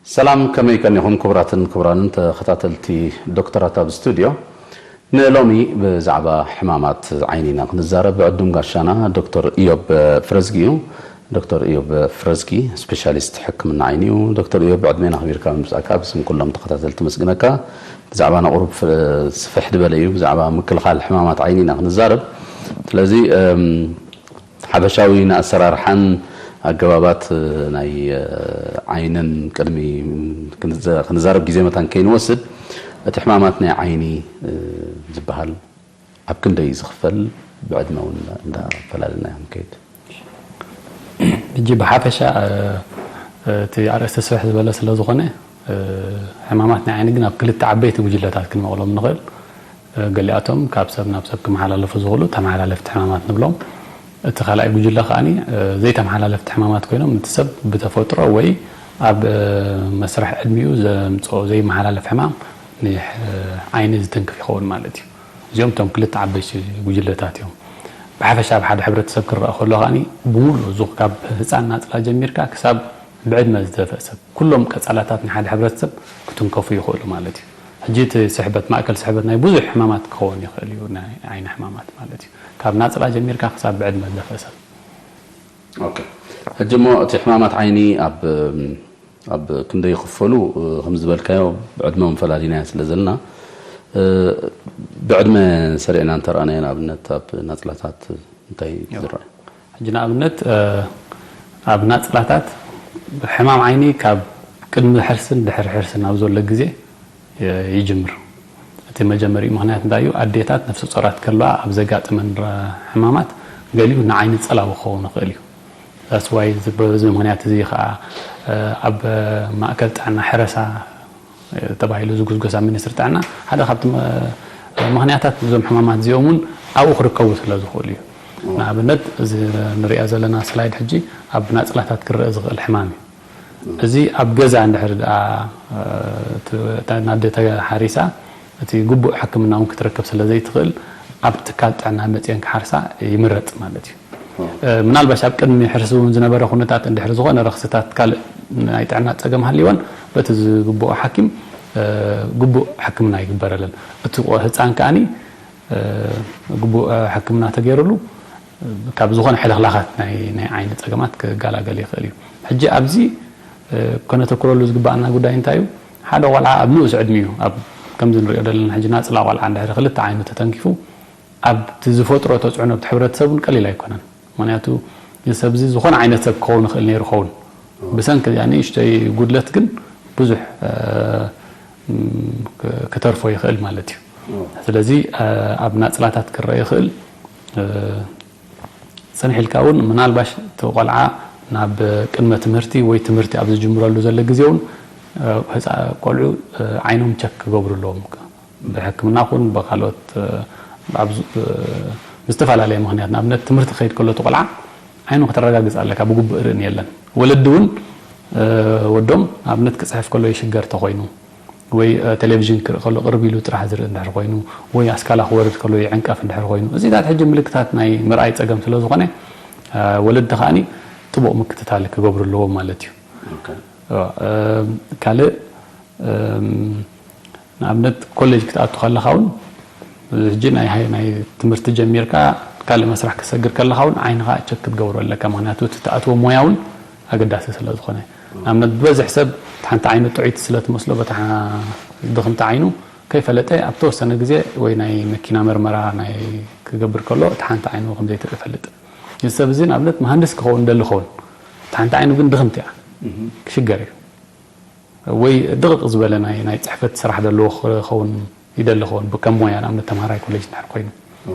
ሰላም፣ ከመይ ቀኒኹም ክቡራትን ክቡራንን ተኸታተልቲ ዶክተራት ኣብ ስቱድዮ? ንሎሚ ብዛዕባ ሕማማት ዓይኒ ኢና ክንዛረብ። ዕዱም ጋሻና ዶክተር ኢዮብ ፍረዝጊ እዩ። ዶክተር ኢዮብ ፍረዝጊ ስፔሻሊስት ሕክምና ዓይኒ እዩ። ዶክተር ኢዮብ፣ ዕድሜና ኣኽቢርካ ብምምጻእካ ብስም ኩሎም ተኸታተልቲ መስግነካ። ብዛዕባና ቁሩብ ፍ-፣ ስፍሕ ዝበለ እዩ። ብዛዕባ ምክልኻል ሕማማት ዓይኒ ኢና ክንዛረብ። ስለዚ፣ እም፣ ሓፈሻዊ ንኣሰራርሓን ኣገባባት ናይ፣ እ፣ ዓይንን ቅድሚ ክንዘ-፣ ክንዛረብ ግዜ መታን ከይንወስድ፣ እቲ ሕማማት ናይ ዓይኒ፣ እ፣ ዝበሃል ኣብ ክንደይ እዩ ዝኽፈል? ብዕድመ እውን እንዳፈላለና ኢና ክንከይድ። ሕጂ ብሓፈሻ፣ እ፣ እቲ ኣርእስቲ ስፍሕ ዝበለ ስለ ዝኾነ፣ እ፣ ሕማማት ናይ ዓይኒ ግን ኣብ ክልተ ዓበይቲ ጉጅለታት ክንመቕሎም ንኽእል። እ፣ ገሊኣቶም ካብ ሰብ ናብ ሰብ ክመሓላለፉ ዝኽእሉ ተመሓላለፍቲ ሕማማት ንብሎም። እቲ ካልኣይ ጉጅለ ከኣኒ፣ እ፣ ዘይተመሓላለፍቲ ሕማማት ኮይኖም፣ እቲ ሰብ ብተፈጥሮ ወይ ኣብ፣ እ፣ መስርሕ ዕድሚኡ ዘምጽኦ ዘይመሓላለፍ ሕማም ን-፣ ዓይኒ ዝትንክፍ ይኸውን ማለት እዩ። እዚኦም እቶም ክልተ ዓበይቲ ጉጅለታት እዮም። ብሓፈሻ ኣብ ሓደ ሕብረተሰብ ክረኣ ከሎ ከኣኒ፣ ብምሉእ እዚ ካብ ህጻን ናጽላ ጀሚርካ ክሳብ ብዕድመ ዝደፍአ ሰብ፣ ኩሎም ቀጻላታት ናይ ሓደ ሕብረተሰብ ክትንከፉ ይኽእሉ ማለት እዩ። ሕጂ እቲ ስሕበት፣ ማእከል ስሕበት ናይ ብዙሕ ሕማማት ክኸውን ይኽእል እዩ፣ ናይ ዓይኒ ሕማማት ማለት እዩ። ካብ ናጽላ ጀሚርካ ክሳብ ብዕድመ ዝደፍአ ሰብ። ኦኬ። ሕጂ እሞ እቲ ሕማማት ዓይኒ ኣብ፣ ኣብ ክንደይ ይኽፈሉ፣ ከም ዝበልካዮ ብዕድመ እውን ፈላሊናዮ ስለ ዘለና፣ ብዕድመ ሰሪዕና እንተረኣናዮ፣ ንኣብነት ኣብ ናጽላታት እንታይ እዩ ዝረኣ? ሕጂ ንኣብነት፣ እ፣ ኣብ ናጽላታት ሕማም ዓይኒ ካብ ቅድሚ ሕርስን ድሕሪ ሕርስን ኣብ ዘሎ ግዜ፣ እ፣ ይጅምር። እቲ መጀመሪኡ ምኽንያት እንታይ እዩ? ኣዴታት ነፍሰ ጾራት ከለዋ ኣብ ዘጋጥመን ረ-፣ ሕማማት ገሊኡ ንዓይኒ ጸላዊ ክኸውን ይኽእል እዩ። That's why እዚ፣ በዚ ምኽንያት እዚ ኸኣ፣ እ፣ ኣብ ማእከል ጥዕና ሕረሳ ተባሂሉ ዝጉስጎስ ኣብ ሚኒስትሪ ጥዕና ሓደ ካብቲ መ-፣ ምኽንያታት እዞም ሕማማት እዚኦም እውን ኣብኡ ክርከቡ ስለ ዝኽእሉ እዩ። ንኣብነት፣ እዚ ንሪኣ ዘለና ስላይድ ሕጂ ኣብ ናጽላታት ክረአ ዝኽእል ሕማም እዩ። እዚ ኣብ ገዛ እንድሕር ደኣ፣ እ፣ እቲ፣ እታ ኣደ ተሓሪሳ፣ እቲ ግቡእ ሕክምና እውን ክትረክብ ስለ ዘይትኽእል፣ ኣብ ትካል ጥዕና መጺአን ክሓርሳ ይምረጽ ማለት እዩ። እ፣ ምናልባሽ ኣብ ቅድሚ ሕርሲ እውን ዝነበረ ኩነታት እንድሕር ዝኾነ ረኽስታት ካልእ ናይ ጥዕና ጸገም ሃልይወን በቲ ዝግብኦ ሓኪም፣ እ፣ ግቡእ ሕክምና ይግበረለን። እቲ ቆ-፣ ህጻን ከኣኒ፣ እ፣ ግቡእ፣ እ፣ ሕክምና ተገይሩሉ፣ እ፣ ካብ ዝኾነ ሕልኽላኻት ናይ፣ ናይ ዓይኒ ጸገማት ክገላገል ይኽእል እዩ። ሕጂ ኣብዚ፣ እ፣ ከነተኩረሉ ዝግባኣና ጉዳይ እንታይ እዩ? ሓደ ቆልዓ ኣብ ንኡስ ዕድሚኡ፣ ኣብ ከምዚ ንሪኦ ዘለና ሕጂ ናጽላ ቆልዓ እንድሕር ክልተ ዓይኑ ተተንኪፉ፣ ኣብቲ ዝፈጥሮ ተጽዕኖ ኣብቲ ሕብረተሰብ እውን ቀሊል ኣይኮነን። ምኽንያቱ፣ እዚ ሰብ እዚ ዝኾነ ዓይነት ሰብ ክኸውን ይኽእል ነይሩ ይኸውን። ብሰንኪ እዚኣ ንእሽተይ ጉድለት ግን ብዙሕ፣ እ፣ ም፣ ክ-፣ ክተርፎ ይኽእል ማለት እዩ። ስለዚ፣ እ፣ ኣብ ናጽላታት ክረአ ይኽእል። እ፣ ጽንሕ ኢልካ እውን ምናልባሽ እቲ ቆልዓ ናብ ቅድመ ትምህርቲ ወይ ትምህርቲ ኣብ ዝጅምረሉ ዘሎ ግዜ እውን፣ እ፣ ህፃ-፣ ቆልዑ፣ እ፣ ዓይኖም ቸክ ክገብሩ ኣለዎም። ብሕክምና ኹን ብኻልኦት፣ እ፣ ኣብ ዝ-፣ እ፣ ብዝተፈላለየ ምኽንያት፣ ንኣብነት ትምህርቲ ክኸይድ ከሎ እቲ ቆልዓ ዓይኑ ከተረጋግጽ ኣለካ፣ ብግቡእ ርእን የለን። ወለዲ እውን፣ እ፣ ወዶም ኣብነት ክጽሕፍ ከሎ ይሽገር ተኾይኑ፣ ወይ፣ እ፣ ቴሌቪዥን ክርኢ ከሎ ቅርብ ኢሉ ጥራሕ ዝርኢ እንድሕር ኮይኑ፣ ወይ ኣስካላ ክወርድ ከሎ ይዕንቀፍ እንድሕር ኮይኑ፣ እዚታት ሕጂ ምልክታት ናይ ምርኣይ ጸገም ስለ ዝኾነ፣ እ፣ ወለዲ ከኣኒ ጥቡቕ ምክትታል ክገብሩ ኣለዎም ማለት እዩ። ኦኬ። እ፣ እ፣ ካልእ፣ እም፣ ንኣብነት ኮሌጅ ክትኣቱ ከለኻ እውን፣ ሕጂ ናይ ሃይ-፣ ናይ ትምህርቲ ጀሚርካ ካልእ መስራሕ ክትሰግር ከለኻ እውን ዓይንኻ ቸክ ክትገብሮ ኣለካ። ምኽንያቱ እቲ ትኣትዎ ሞያ እውን ኣገዳሲ ስለ ዝኾነ። ንኣብነት ብበዝሒ ሰብ እቲ ሓንቲ ዓይኑ ጥዑይቲ ስለ ትመስሎ በታ ሓ-፣ ድኽምቲ ዓይኑ ከይፈለጠ ኣብ ተወሰነ ግዜ ወይ ናይ መኪና መርመራ ናይ ክገብር ከሎ እቲ ሓንቲ ዓይኑ ከም ዘይትርኢ ይፈልጥ። እዚ ሰብ እዚ ንኣብነት መሃንድስ ክኸውን ደሊ ኸውን፣ እቲ ሓንቲ ዓይኑ ግን ድኽምቲ እያ፣ ክሽገር እዩ። ወይ ድቕቕ ዝበለ ናይ፣ ናይ ጽሕፈት ስራሕ ዘለዎ ክኸውን ይደሊ ኸውን፣ ከም ሞያ ንኣብነት ተምሃራይ ኮሌጅ እንድሕር ኮይኑ።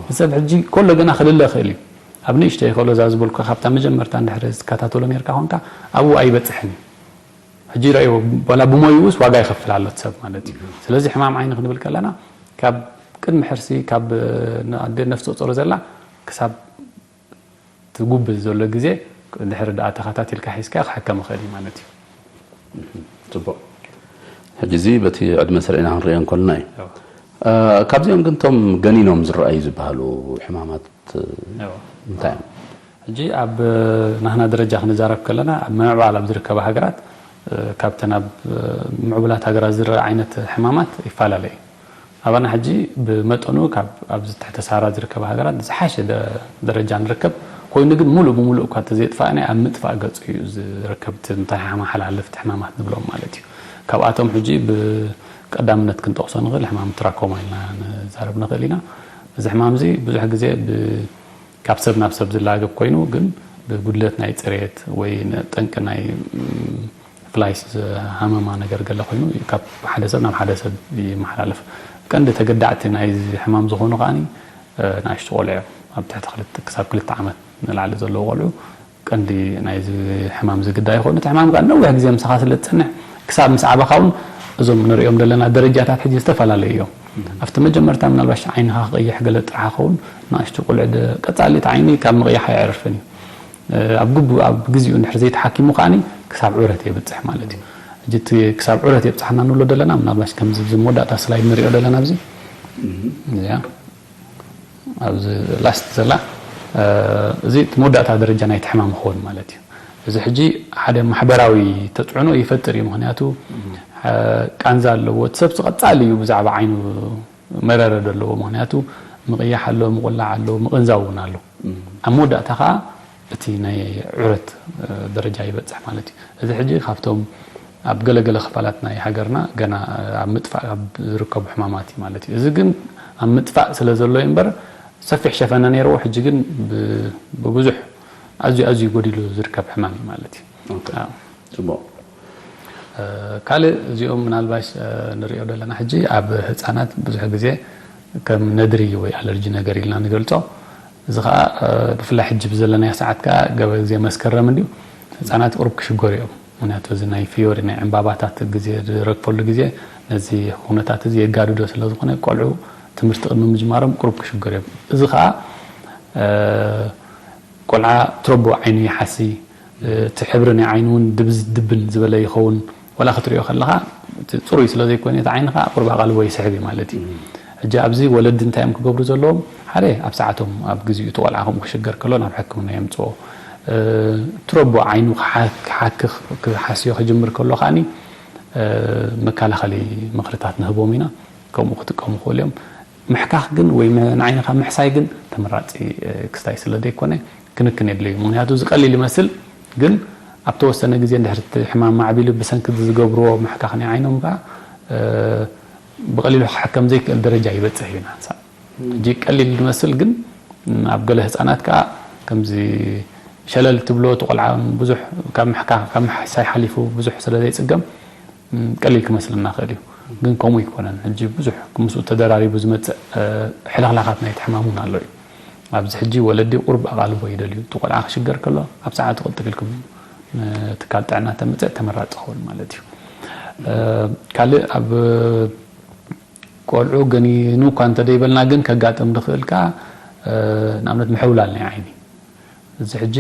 እዚ ሰብ ሕጂ ከሎ ገና ክልለ ይኽእል እዩ። ኣብ ንእሽተይ ከሎ እዛ ዝበልኩ ካብታ መጀመርታ እንድሕር ዝከታተሎ ኔርካ ኾንካ ኣብኡ ኣይበጽሕን እዩ። ሕጂ ረእይዎ፣ ዋላ ብሞይኡስ ዋጋ ይኸፍል ኣሎ እቲ ሰብ ማለት እዩ። ስለዚ ሕማም ዓይኒ ክንብል ከለና ካብ ቅድሚ ሕርሲ፣ ካብ፣ እ፣ ኣደ ነፍሰ ጾር ዘላ ክሳብ ትጉብዝ ዘሎ ግዜ ድሕሪ ደኣ ተኸታቲልካ ሒዝካ ክሕከም ይኽእል እዩ ማለት እዩ። ጽቡቕ። ሕጂ እዚ በቲ ዕድመ ስርዕና ክንሪኦ እንከለና እዩ። እዎ። እ፣ ካብዚኦም ግን እቶም ገኒኖም ዝረኣዩ ዝበሃሉ ሕማማት፣ እ፣ እዎ። እንታይ እዮም? ሕጂ ኣብ ናህና ደረጃ ክንዛረብ ከለና ኣብ ምምዕባል ኣብ ዝርከባ ሃገራት፣ ካብተን ኣብ ምዕቡላት ሃገራት ዝረኣ ዓይነት ሕማማት ይፈላለ እዩ። ኣባና ሕጂ ብመጠኑ ካብ ኣብዚ ትሕቲ ሳራ ዝርከባ ሃገራት ዝሓሸ ደ- ደረጃ ንርከብ። ኮይኑ ግን ሙሉእ ብሙሉእ እኳ እንተዘየጥፋእናዮ ኣብ ምጥፋእ ገጹ እዩ ዝርከብ፣ እቲ እንታይ ሓመሓላልፍቲ ሕማማት ንብሎም ማለት እዩ። ካብኣቶም ሕጂ ብቀዳምነት ክንጠቕሶ ንኽእል ሕማም ትራኮማ ኢልና ንዛረብ ንኽእል ኢና። እዚ ሕማም እዚ ብዙሕ ግዜ ብ ካብ ሰብ ናብ ሰብ ዝላገብ ኮይኑ ግን ብጉድለት ናይ ፅሬት ወይ ጠንቂ ናይ ፍላይስ ሃመማ ነገር ገለ ኮይኑ ካብ ሓደ ሰብ ናብ ሓደ ሰብ ይመሓላለፍ። ቀንዲ ተገዳዕቲ ናይ ሕማም ዝኾኑ ከዓኒ ንኣሽቱ ቆልዑ እዮም። ኣብ ትሕቲ ክሳብ ክልተ ዓመት ንላዕሊ ዘለዉ ቆልዑ ቀንዲ ናይዚ ሕማም ዝግዳ ይኾኑ። እቲ ሕማም ከዓ ነዊሕ ግዜ ምሳኻ ስለ ዝፀንሕ ክሳብ ምስ ዓበኻ እውን እዞም ንሪኦም ዘለና ደረጃታት ሕጂ ዝተፈላለዩ እዮም። ኣብቲ መጀመርታ ምናልባሽ ዓይንኻ ክቕይሕ ገለ ጥራሕ ኸውን ንኣሽቱ ቆልዑ ቀፃሊ እቲ ዓይኒ ካብ ምቕያሕ ኣይዕርፍን እዩ። ኣብ ግቡ ኣብ ግዜኡ እንድሕር ዘይተሓኪሙ ከዓኒ ክሳብ ዑረት የብፅሕ ማለት እዩ። ሕጂ እቲ ክሳብ ዑረት የብፅሓና ንብሎ ዘለና ምናልባሽ ከምዚ ኣብዚ መወዳእታ ስላይድ ንሪኦ ዘለና ኣብዚ እዚኣ ኣብዚ ላስት ዘላ እዚ እቲ መወዳእታ ደረጃ ናይቲ ሕማም ክኸውን ማለት እዩ። እዚ ሕጂ ሓደ ማሕበራዊ ተፅዕኖ ይፈጥር እዩ። ምክንያቱ ቃንዛ ኣለዎ። እቲ ሰብ ቀፃሊ እዩ ብዛዕባ ዓይኑ መረረ ዘለዎ። ምክንያቱ ምቕያሕ ኣሎ፣ ምቁላዕ ኣሎ፣ ምቕንዛው እውን ኣሎ። ኣብ መወዳእታ ከዓ እቲ ናይ ዑረት ደረጃ ይበፅሕ ማለት እዩ። እዚ ሕጂ ካብቶም ኣብ ገለገለ ክፋላት ናይ ሃገርና ገና ኣብ ምጥፋእ ኣብ ዝርከቡ ሕማማት እዩ ማለት እዩ። እዚ ግን ኣብ ምጥፋእ ስለ ዘሎ እዩ እምበር ሰፊሕ ሸፈነ ነይርዎ። ሕጂ ግን ብብዙሕ ኣዝዩ ኣዝዩ ጎዲሉ ዝርከብ ሕማም እዩ ማለት እዩ። ፅቡቅ። ካልእ እዚኦም ምናልባሽ ንሪኦ ዘለና ሕጂ ኣብ ህፃናት ብዙሕ ግዜ ከም ነድሪ ወይ ኣለርጂ ነገር ኢልና ንገልፆ። እዚ ከዓ ብፍላይ ሕጂ ብዘለናዮ ሰዓት ከዓ ገበ ግዜ መስከረም እንዲዩ ህፃናት ቁሩብ ክሽገሩ እዮም። ምክንያቱ እዚ ናይ ፍዮሪ ናይ ዕምባባታት ግዜ ዝረግፈሉ ግዜ ነዚ ኩነታት እዚ የጋድዶ ስለ ዝኾነ ቆልዑ ትምህርቲ ቅድሚ ምጅማሮም ቁሩብ ክሽገሩ እዮም። እዚ ከዓ ቆልዓ ትረቦ ዓይኑ ይሓሲ፣ እቲ ሕብሪ ናይ ዓይኑ እውን ድብዝ ድብን ዝበለ ይኸውን። ዋላ ክትሪኦ ከለኻ እቲ ፅሩይ ስለ ዘይኮነ እቲ ዓይንኻ ቁሩብ ኣቓልቦ ይስሕብ እዩ ማለት እዩ። ሕጂ ኣብዚ ወለዲ እንታይ እዮም ክገብሩ ዘለዎም? ሓደ ኣብ ሰዓቶም ኣብ ግዜኡ እቲ ቆልዓ ከምኡ ክሽገር ከሎ ናብ ሕክምና የምፅኦ። ትረቦ ዓይኑ ክሓክኽ ክሓስዮ ክጅምር ከሎ ከዓኒ መከላኸሊ ምኽርታት ንህቦም ኢና። ከምኡ ክጥቀሙ ክኽእሉ እዮም። ምሕካኽ ግን ወይ ንዓይንኻ ምሕሳይ ግን ተመራፂ ክስታይ ስለ ዘይኮነ ክንክን የድልዩ። ምክንያቱ እዚ ቀሊል ይመስል ግን ኣብ ተወሰነ ግዜ እንድሕር እቲ ሕማም ማዕቢሉ ብሰንኪ ዝገብርዎ ምሕካኽ ናይ ዓይኖም ከዓ ብቐሊሉ ክሕከም ዘይክእል ደረጃ ይበፅሕ እዩ ንሓንሳብ። ሕጂ ቀሊል ዝመስል ግን ኣብ ገለ ህፃናት ከዓ ከምዚ ሸለል ትብሎ እቲ ቆልዓ ብዙሕ ካብ ምሕካኽ ካብ ምሕሳይ ሓሊፉ ብዙሕ ስለ ዘይፅገም ቀሊል ክመስለና ክእል እዩ። ግን ከምኡ ኣይኮነን። ሕጂ ብዙሕ ምስኡ ተደራሪቡ ዝመፅእ ሕልኽላኻት ናይቲ ሕማም እውን ኣሎ እዩ። ኣብዚ ሕጂ ወለዲ ቁሩብ ኣቓልቦ ይደልዩ። እቲ ቆልዓ ክሽገር ከሎ ኣብ ሰዓቱ ቅልጥፍ ኢልኩም ትካል ጥዕና ተምፅእ ተመራፂ ክኸውን ማለት እዩ። ካልእ ኣብ ቆልዑ ገኒኑ እኳ እንተደይበልና ግን ከጋጥም ዝኽእል ከዓ ንኣብነት ምሕውላል ናይ ዓይኒ እዚ ሕጂ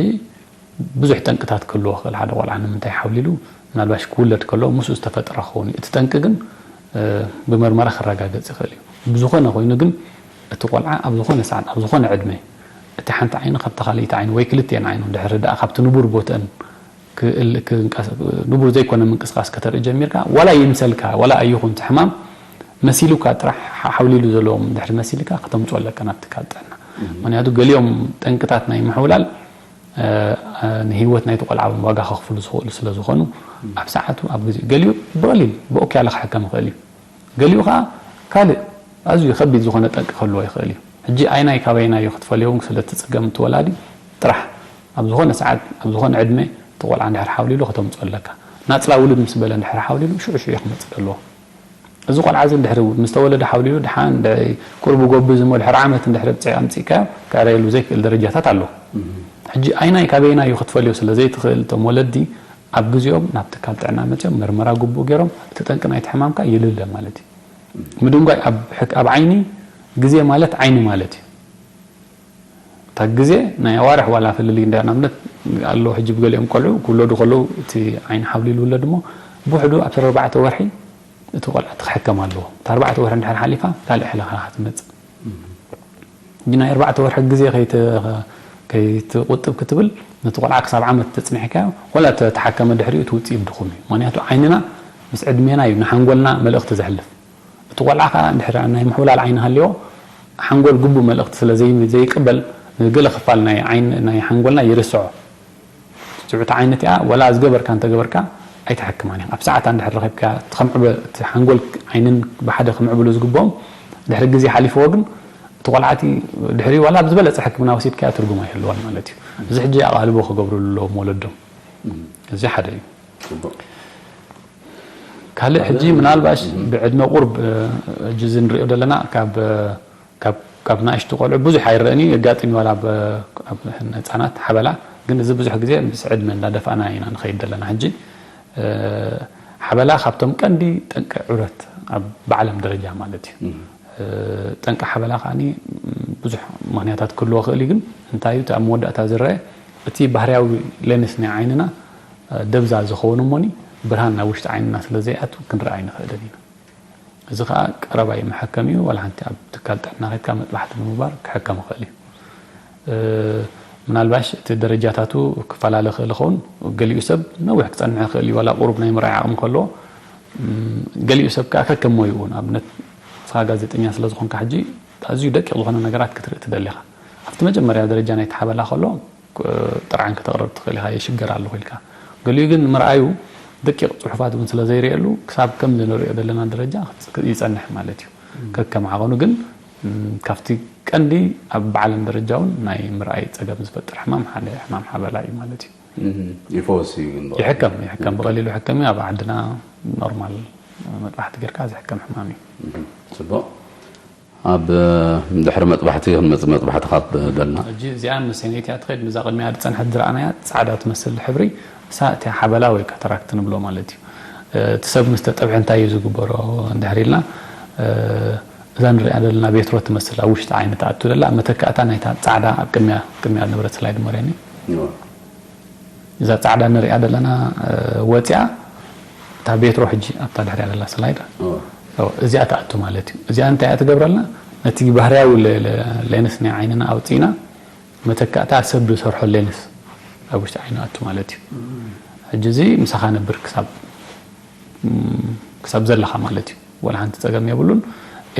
ብዙሕ ጠንቅታት ክህልዎ ክእል ሓደ ቆልዓ ንምንታይ ሓውሊሉ ምናልባሽ ክውለድ ከሎ ምስኡ ዝተፈጠረ ክኸውን እዩ። እቲ ጠንቂ ግን ብመርመራ ክረጋገፅ ይኽእል እዩ። ብዝኾነ ኮይኑ ግን እቲ ቆልዓ ኣብ ዝኾነ ሰዓት ኣብ ዝኾነ ዕድመ እቲ ሓንቲ ዓይኑ ካብቲ ካልእቲ ዓይኑ ወይ ክልቲኤን ዓይኑ ድሕሪ ደኣ ካብቲ ንቡር ቦትአን ንቡር ዘይኮነ ምንቅስቃስ ከተርኢ ጀሚርካ ዋላ ይምሰልካ ዋላ ኣይኹን እቲ ሕማም መሲሉካ ጥራሕ ሓውሊሉ ዘለዎም ድሕሪ መሲልካ ከተምፅኦ ኣለካ ናብ ትካል ጥዕና። ምክንያቱ ገሊኦም ጠንቅታት ናይ ምሕውላል ንህይወት ናይቲ ቆልዓ እውን ዋጋ ከኽፍሉ ዝኽእሉ ስለ ዝኾኑ ኣብ ሰዓቱ ኣብ ግዜ ገሊኡ ብቐሊል ብኦክያለ ክሕከም ይኽእል እዩ። ገሊኡ ከዓ ካልእ ኣዝዩ ከቢድ ዝኾነ ጠንቂ ክህልዎ ይኽእል እዩ። ሕጂ ኣይናይ ካበይናይ እዩ ክትፈልዮ እውን ስለ እትፅገም እቲ ወላዲ ጥራሕ ኣብ ዝኾነ ሰዓት ኣብ ዝኾነ ዕድመ እቲ ቆልዓ እንድሕር ሓውሊሉ ከተምፅኦ ኣለካ። ናፅላ ውልድ ምስ በለ እንድሕር ሓውሊሉ ሽዑ ሽዑ እዩ ክመፅእ ዘለዎ። እዚ ቆልዓ እዚ እንድሕር ምስ ተወለደ ሓውሊሉ ደሓን ቁሩብ ጎብዝ እሞ ድሕሪ ዓመት እንድሕር ኣብፅዕ ኣምፂእካዮ ከዕረየሉ ዘይክእል ደረጃታት ኣሎ። ሕጂ ኣይናይ ካበይናይ እዩ ክትፈልዮ ስለ ዘይትኽእል እቶም ወለዲ ኣብ ግዜኦም ናብ ትካል ጥዕና መፅኦም መርመራ ግቡእ ገይሮም እቲ ጠንቂ ናይቲ ሕማም ከዓ ይልለ ማለት እዩ። ምድንጓይ ኣብ ዓይኒ ግዜ ማለት ዓይኒ ማለት እዩ። እታ ግዜ ናይ ኣዋርሕ ዋላ ፍልልይ እንዳ ንኣብነት ኣሎ ሕጂ ብገሊኦም ቆልዑ ክውለዱ ከለዉ እቲ ዓይኒ ሓብሊሉ ይውለድ እሞ ብውሕዱ ኣብ ኣርባዕተ ወርሒ እቲ ቆልዓ እቲ ክሕከም ኣለዎ። እታ ኣርባዕተ ወርሒ እንድሕር ሓሊፋ ካልእ ሕልኽላኻ ትመፅእ። ሕጂ ናይ ኣርባዕተ ወርሒ ግዜ ከይተ ከይትቁጥብ ክትብል ነቲ ቆልዓ ክሳብ ዓመት ተጽኒሕካዮ፣ ወላ ተተሓከመ ድሕሪኡ እቲ ውጽኢት ድኹም እዩ። ምኽንያቱ ዓይንና ምስ ዕድሜና እዩ ንሓንጎልና መልእኽቲ ዘሕልፍ። እቲ ቆልዓ ከዓ እንድሕር ናይ ምሕውላል ዓይኒ ሃልዮ፣ ሓንጎል ግቡእ መልእኽቲ ስለ ዘይ-፣ ዘይቅበል፣ ገለ ክፋል ናይ ዓይን-፣ ናይ ሓንጎልና ይርስዖ። ትሑት ዓይነት እያ፣ ወላ ዝገበርካ እንተገበርካ ኣይትሕክማን ኢኻ። ኣብ ሰዓታ እንድሕር ረኺብካ፣ እቲ ከምዕበ-፣ እቲ ሓንጎል ዓይንን ብሓደ ክምዕብሉ ዝግብኦም፣ ድሕሪ ግዜ ሓሊፍዎ ግን፣ እቲ ቆልዓ እቲ ድሕሪ ዋላ ብዝበለጸ ሕክምና ወሲድካዮ ትርጉም ኣይህልዎን ማለት እዩ። እዚ ሕጂ ኣቓልቦ ክገብሩሉ ኣለዎም ወለዶም። እዚ ሓደ እዩ። ጽቡቕ። ካልእ ሕጂ ምናልባሽ ብዕድመ ቁርብ፣ እ፣ ሕጂ እዚ ንሪኦ ዘለና ካብ፣ ካብ፣ ካብ ንኣሽቱ ቆልዑ ብዙሕ ኣይረእን እዩ፣ የጋጥም እዩ ዋላ ኣብ፣ ኣብ ህጻናት ሓበላ፣ ግን እዚ ብዙሕ ግዜ ምስ ዕድመ እንዳደፋእና ኢና ንኸይድ ዘለና። ሕጂ፣ እ፣ ሓበላ ካብቶም ቀንዲ ጠንቂ ዑረት ኣብ ብዓለም ደረጃ ማለት እዩ። እ፣ ጠንቂ ሓበላ ከኣኒ ብዙሕ ምኽንያታት ክህልዎ ክእል እዩ፣ ግን እንታይ እዩ እቲ ኣብ መወዳእታ ዝረአ እቲ ባህርያዊ ሌንስ ናይ ዓይንና፣ እ፣ ደብዛ ዝኸውን እሞኒ ብርሃን ናብ ውሽጢ ዓይንና ስለ ዘይኣቱ ክንረኣ ኣይንኽእልን ኢና። እዚ ኸኣ ቀረባ እዩ መሐከሚኡ፣ ዋላ ሓንቲ ኣብ ትካል ጥዕና ኸድካ መጥባሕቲ ብምግባር ክሕከም ይኽእል እዩ። እ፣ ምናልባሽ እቲ ደረጃታቱ ክፈላለ ክእል ይኸውን። ገሊኡ ሰብ ነዊሕ ክጸንሕ ይኽእል እዩ፣ ዋላ ቁሩብ ናይ ምርኣይ ዓቕሚ ከለዎ። እም፣ ገሊኡ ሰብ ከኣ ከከም ሞይኡ፣ ንኣብነት ንስኻ ጋዜጠኛ ስለ ዝኾንካ ሕጂ ኣዝዩ ደቂቕ ዝኾነ ነገራት ክትርኢ ትደሊ ኢኻ። ኣብቲ መጀመርያ ደረጃ ናይቲ ሓበላ ከሎ፣ እ፣ ጥርዓን ከተቕርብ ትኽእል ኢኻ፣ ይሽገር ኣለኹ ኢልካ። ገሊኡ ግን ምርኣዩ ደቂቕ ጽሑፋት እውን ስለ ዘይርእየሉ፣ ክሳብ ከምዚ ንርእዮ ዘለና ደረጃ ይጸንሕ ማለት እዩ። ከከም ዓቐኑ ግን፣ እም፣ ካብቲ ቀንዲ ኣብ ብዓለም ደረጃ እውን ናይ ምርኣይ ጸገም ዝፈጥር ሕማም ሓደ ሕማም ሓበላ እዩ ማለት እዩ። እም፣ ይፈወስ እዩ ግን ብቐሊሉ። ይሕከም፣ ይሕከም፣ ብቐሊሉ ይሕከም እዩ። ኣብ ዓድና ኖርማል መጥባሕቲ ጌርካ ዝሕከም ሕማም እዩ። እም፣ ጽቡቕ። ኣብ ድሕሪ መጥባሕቲ ክንመጽእ፣ መጥባሕቲ ካብ ደልና። ሕጂ እዚኣ ምስ ሰነይቲ እያ ትኸይድ፣ ምስዛ ቅድሚያ ዝጸንሐት ዝረኣናያ ጻዕዳ ትመስል ሕብሪ፣ እሳ እቲያ ሓበላ ወይ ካታራክት ንብሎ ማለት እዩ። እቲ ሰብ ምስ ተጠብሐ እንታይ እዩ ዝግበሮ እንድሕር ኢልና፣ እዛ ንሪኣ ዘለና ቤትሮ ትመስል ኣብ ውሽጢ ዓይኒ ትኣቱ ዘላ መተካእታ ናይታ ጻዕዳ ኣብ ቅድሚያ፣ ቅድሚያ ዝነበረት ስላይድ መርያኒ። እዋ። እዛ ጻዕዳ ንሪኣ ዘለና፣ እ፣ ወጺኣ፣ እታ ቤትሮ ሕጂ ኣብታ ድሕሪያ ዘላ ስላይድ፣ እዋ። እዋ፣ እዚኣ ትኣቱ ማለት እዩ። እዚኣ እንታይ እያ ትገብረልና? ነቲ ባህርያዊ ለ-፣ ለ-፣ ሌንስ ናይ ዓይንና ኣውጺእና፣ መተካእታ ሰብ ዝሰርሖ ሌንስ ኣብ ውሽጢ ዓይኒ ኣቱ ማለት እዩ። ሕጂ እዚ ምሳኻ ነብር ክሳብ፣ እም፣ ክሳብ ዘለኻ ማለት እዩ። ወላ ሓንቲ ጸገም የብሉን።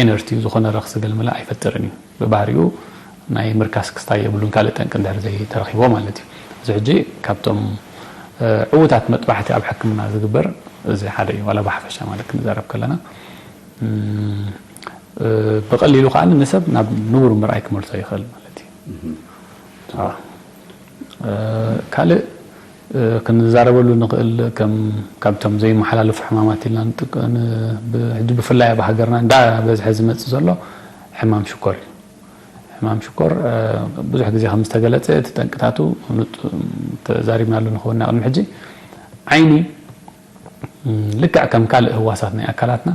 ኢነርቲ ዝኾነ ረኽሲ ገለመለ ኣይፈጥርን እዩ። ብባህሪኡ ናይ ምርካስ ክስታይ የብሉን፣ ካልእ ጠንቂ እንድሕር ዘይተረኺቦ ማለት እዩ። እዚ ሕጂ ካብቶም፣ እ፣ ዕዉታት መጥባሕቲ ኣብ ሕክምና ዝግበር እዚ ሓደ እዩ፣ ዋላ ብሓፈሻ ማለት ክንዛረብ ከለና። እም፣ እ፣ ብቐሊሉ ከኣ ንሰብ ናብ ንቡር ምርኣይ ክመልሶ ይኽእል ማለት እዩ። እም። ኣዎ። እ፣ ካልእ፣ እ፣ ክንዛረበሉ ንኽእል ከም፣ ካብቶም ዘይመሓላለፉ ሕማማት ኢልና ንጥቀ-፣ ን-፣ ብ-፣ ሕጂ ብፍላይ ኣብ ሃገርና እንዳ በዝሐ ዝመጽእ ዘሎ ሕማም ሽኮር እዩ። ሕማም ሽኮር፣ እ፣ ብዙሕ ግዜ ከም ዝተገለጸ እቲ ጠንቅታቱ ንጡ-፣ ተዛሪብናሉ ንኸውን ኢና ቅድሚ ሕጂ። ዓይኒ፣ እም፣ ልክዕ ከም ካልእ ህዋሳት ናይ ኣካላትና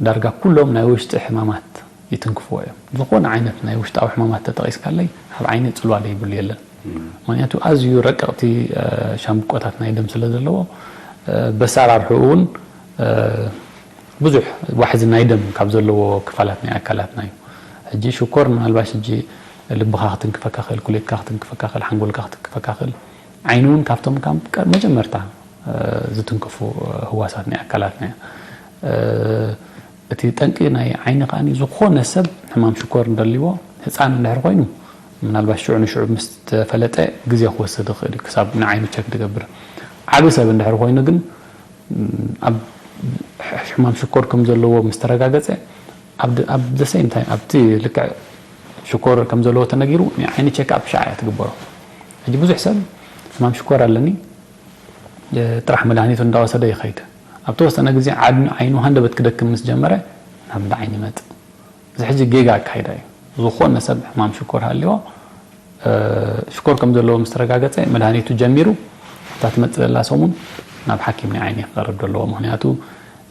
ዳርጋ ኩሎም ናይ ውሽጢ ሕማማት ይትንክፍዎ እዮም። ዝኾነ ዓይነት ናይ ውሽጣዊ ሕማማት ተጠቒስካለይ፣ ኣብ ዓይኒ ጽልዋ ዘይብሉ የለን። እም። ምኽንያቱ ኣዝዩ ረቀቕቲ፣ እ፣ ሻምብቆታት ናይ ደም ስለ ዘለዎ፣ እ፣ በሳራርሕኡ እውን፣ እ፣ ብዙሕ ዋሕዚ ናይ ደም ካብ ዘለዎ ክፋላት ናይ ኣካላትና እዩ። ሕጂ ሽኮር ምናልባሽ ሕጂ ልብኻ ክትንክፈካ ክእል፣ ኩሌትካ ክትንክፈካ ክእል፣ ሓንጎልካ ክትንክፈካ ክእል። ዓይኒ እውን ካብቶም ካብ ቀ-፣ መጀመርታ፣ እ፣ ዝትንክፉ፣ እ፣ ህዋሳት ናይ ኣካላትና እያ። እ፣ እቲ ጠንቂ ናይ ዓይኒ ከኣ ዝኾነ ሰብ ሕማም ሽኮር እንደልዎ፣ ህፃን እንድሕር ኮይኑ፣ ምናልባት ሽዑ ንሽዑ ምስ ተፈለጠ ግዜ ክወስድ ይኽእል እዩ፣ ክሳብ ንዓይኑ ቸክ ዝገብር። ዓቢ ሰብ እንድሕር ኮይኑ ግን፣ ም፣ ኣብ ሕማም ሽኮር ከም ዘለዎ ምስ ተረጋገጸ፣ ኣብ ደ-፣ ኣብ the same time፣ ኣብቲ ልክዕ ሽኮር ከም ዘለዎ ተነጊሩ፣ ናይ ዓይኒ ቸክኣፕ ሻዕ እያ ትግበሮ። ሕጂ ብዙሕ ሰብ ሕማም ሽኮር ኣለኒ፣ እ፣ ጥራሕ መድሃኒቱ እንዳወሰደ ይኸይድ። ኣብ ተወሰነ ግዜ ዓድ-፣ ዓይኑ ሃንደበት ክደክም ምስ ጀመረ፣ ናብ እንዳ ዓይኒ ይመጽእ። እዚ ሕጂ ጌጋ ኣካይዳ እዩ። ዝኾነ ሰብ ሕማም ሽኮር ሃልዮ፣ እ፣ ሽኮር ከም ዘለዎ ምስ ተረጋገጸ፣ መድሃኒቱ ጀሚሩ፣ እታ ትመጽእ ዘላ ሰሙን ናብ ሓኪም ናይ ዓይኒ ክቐርብ ዘለዎ። ምኽንያቱ፣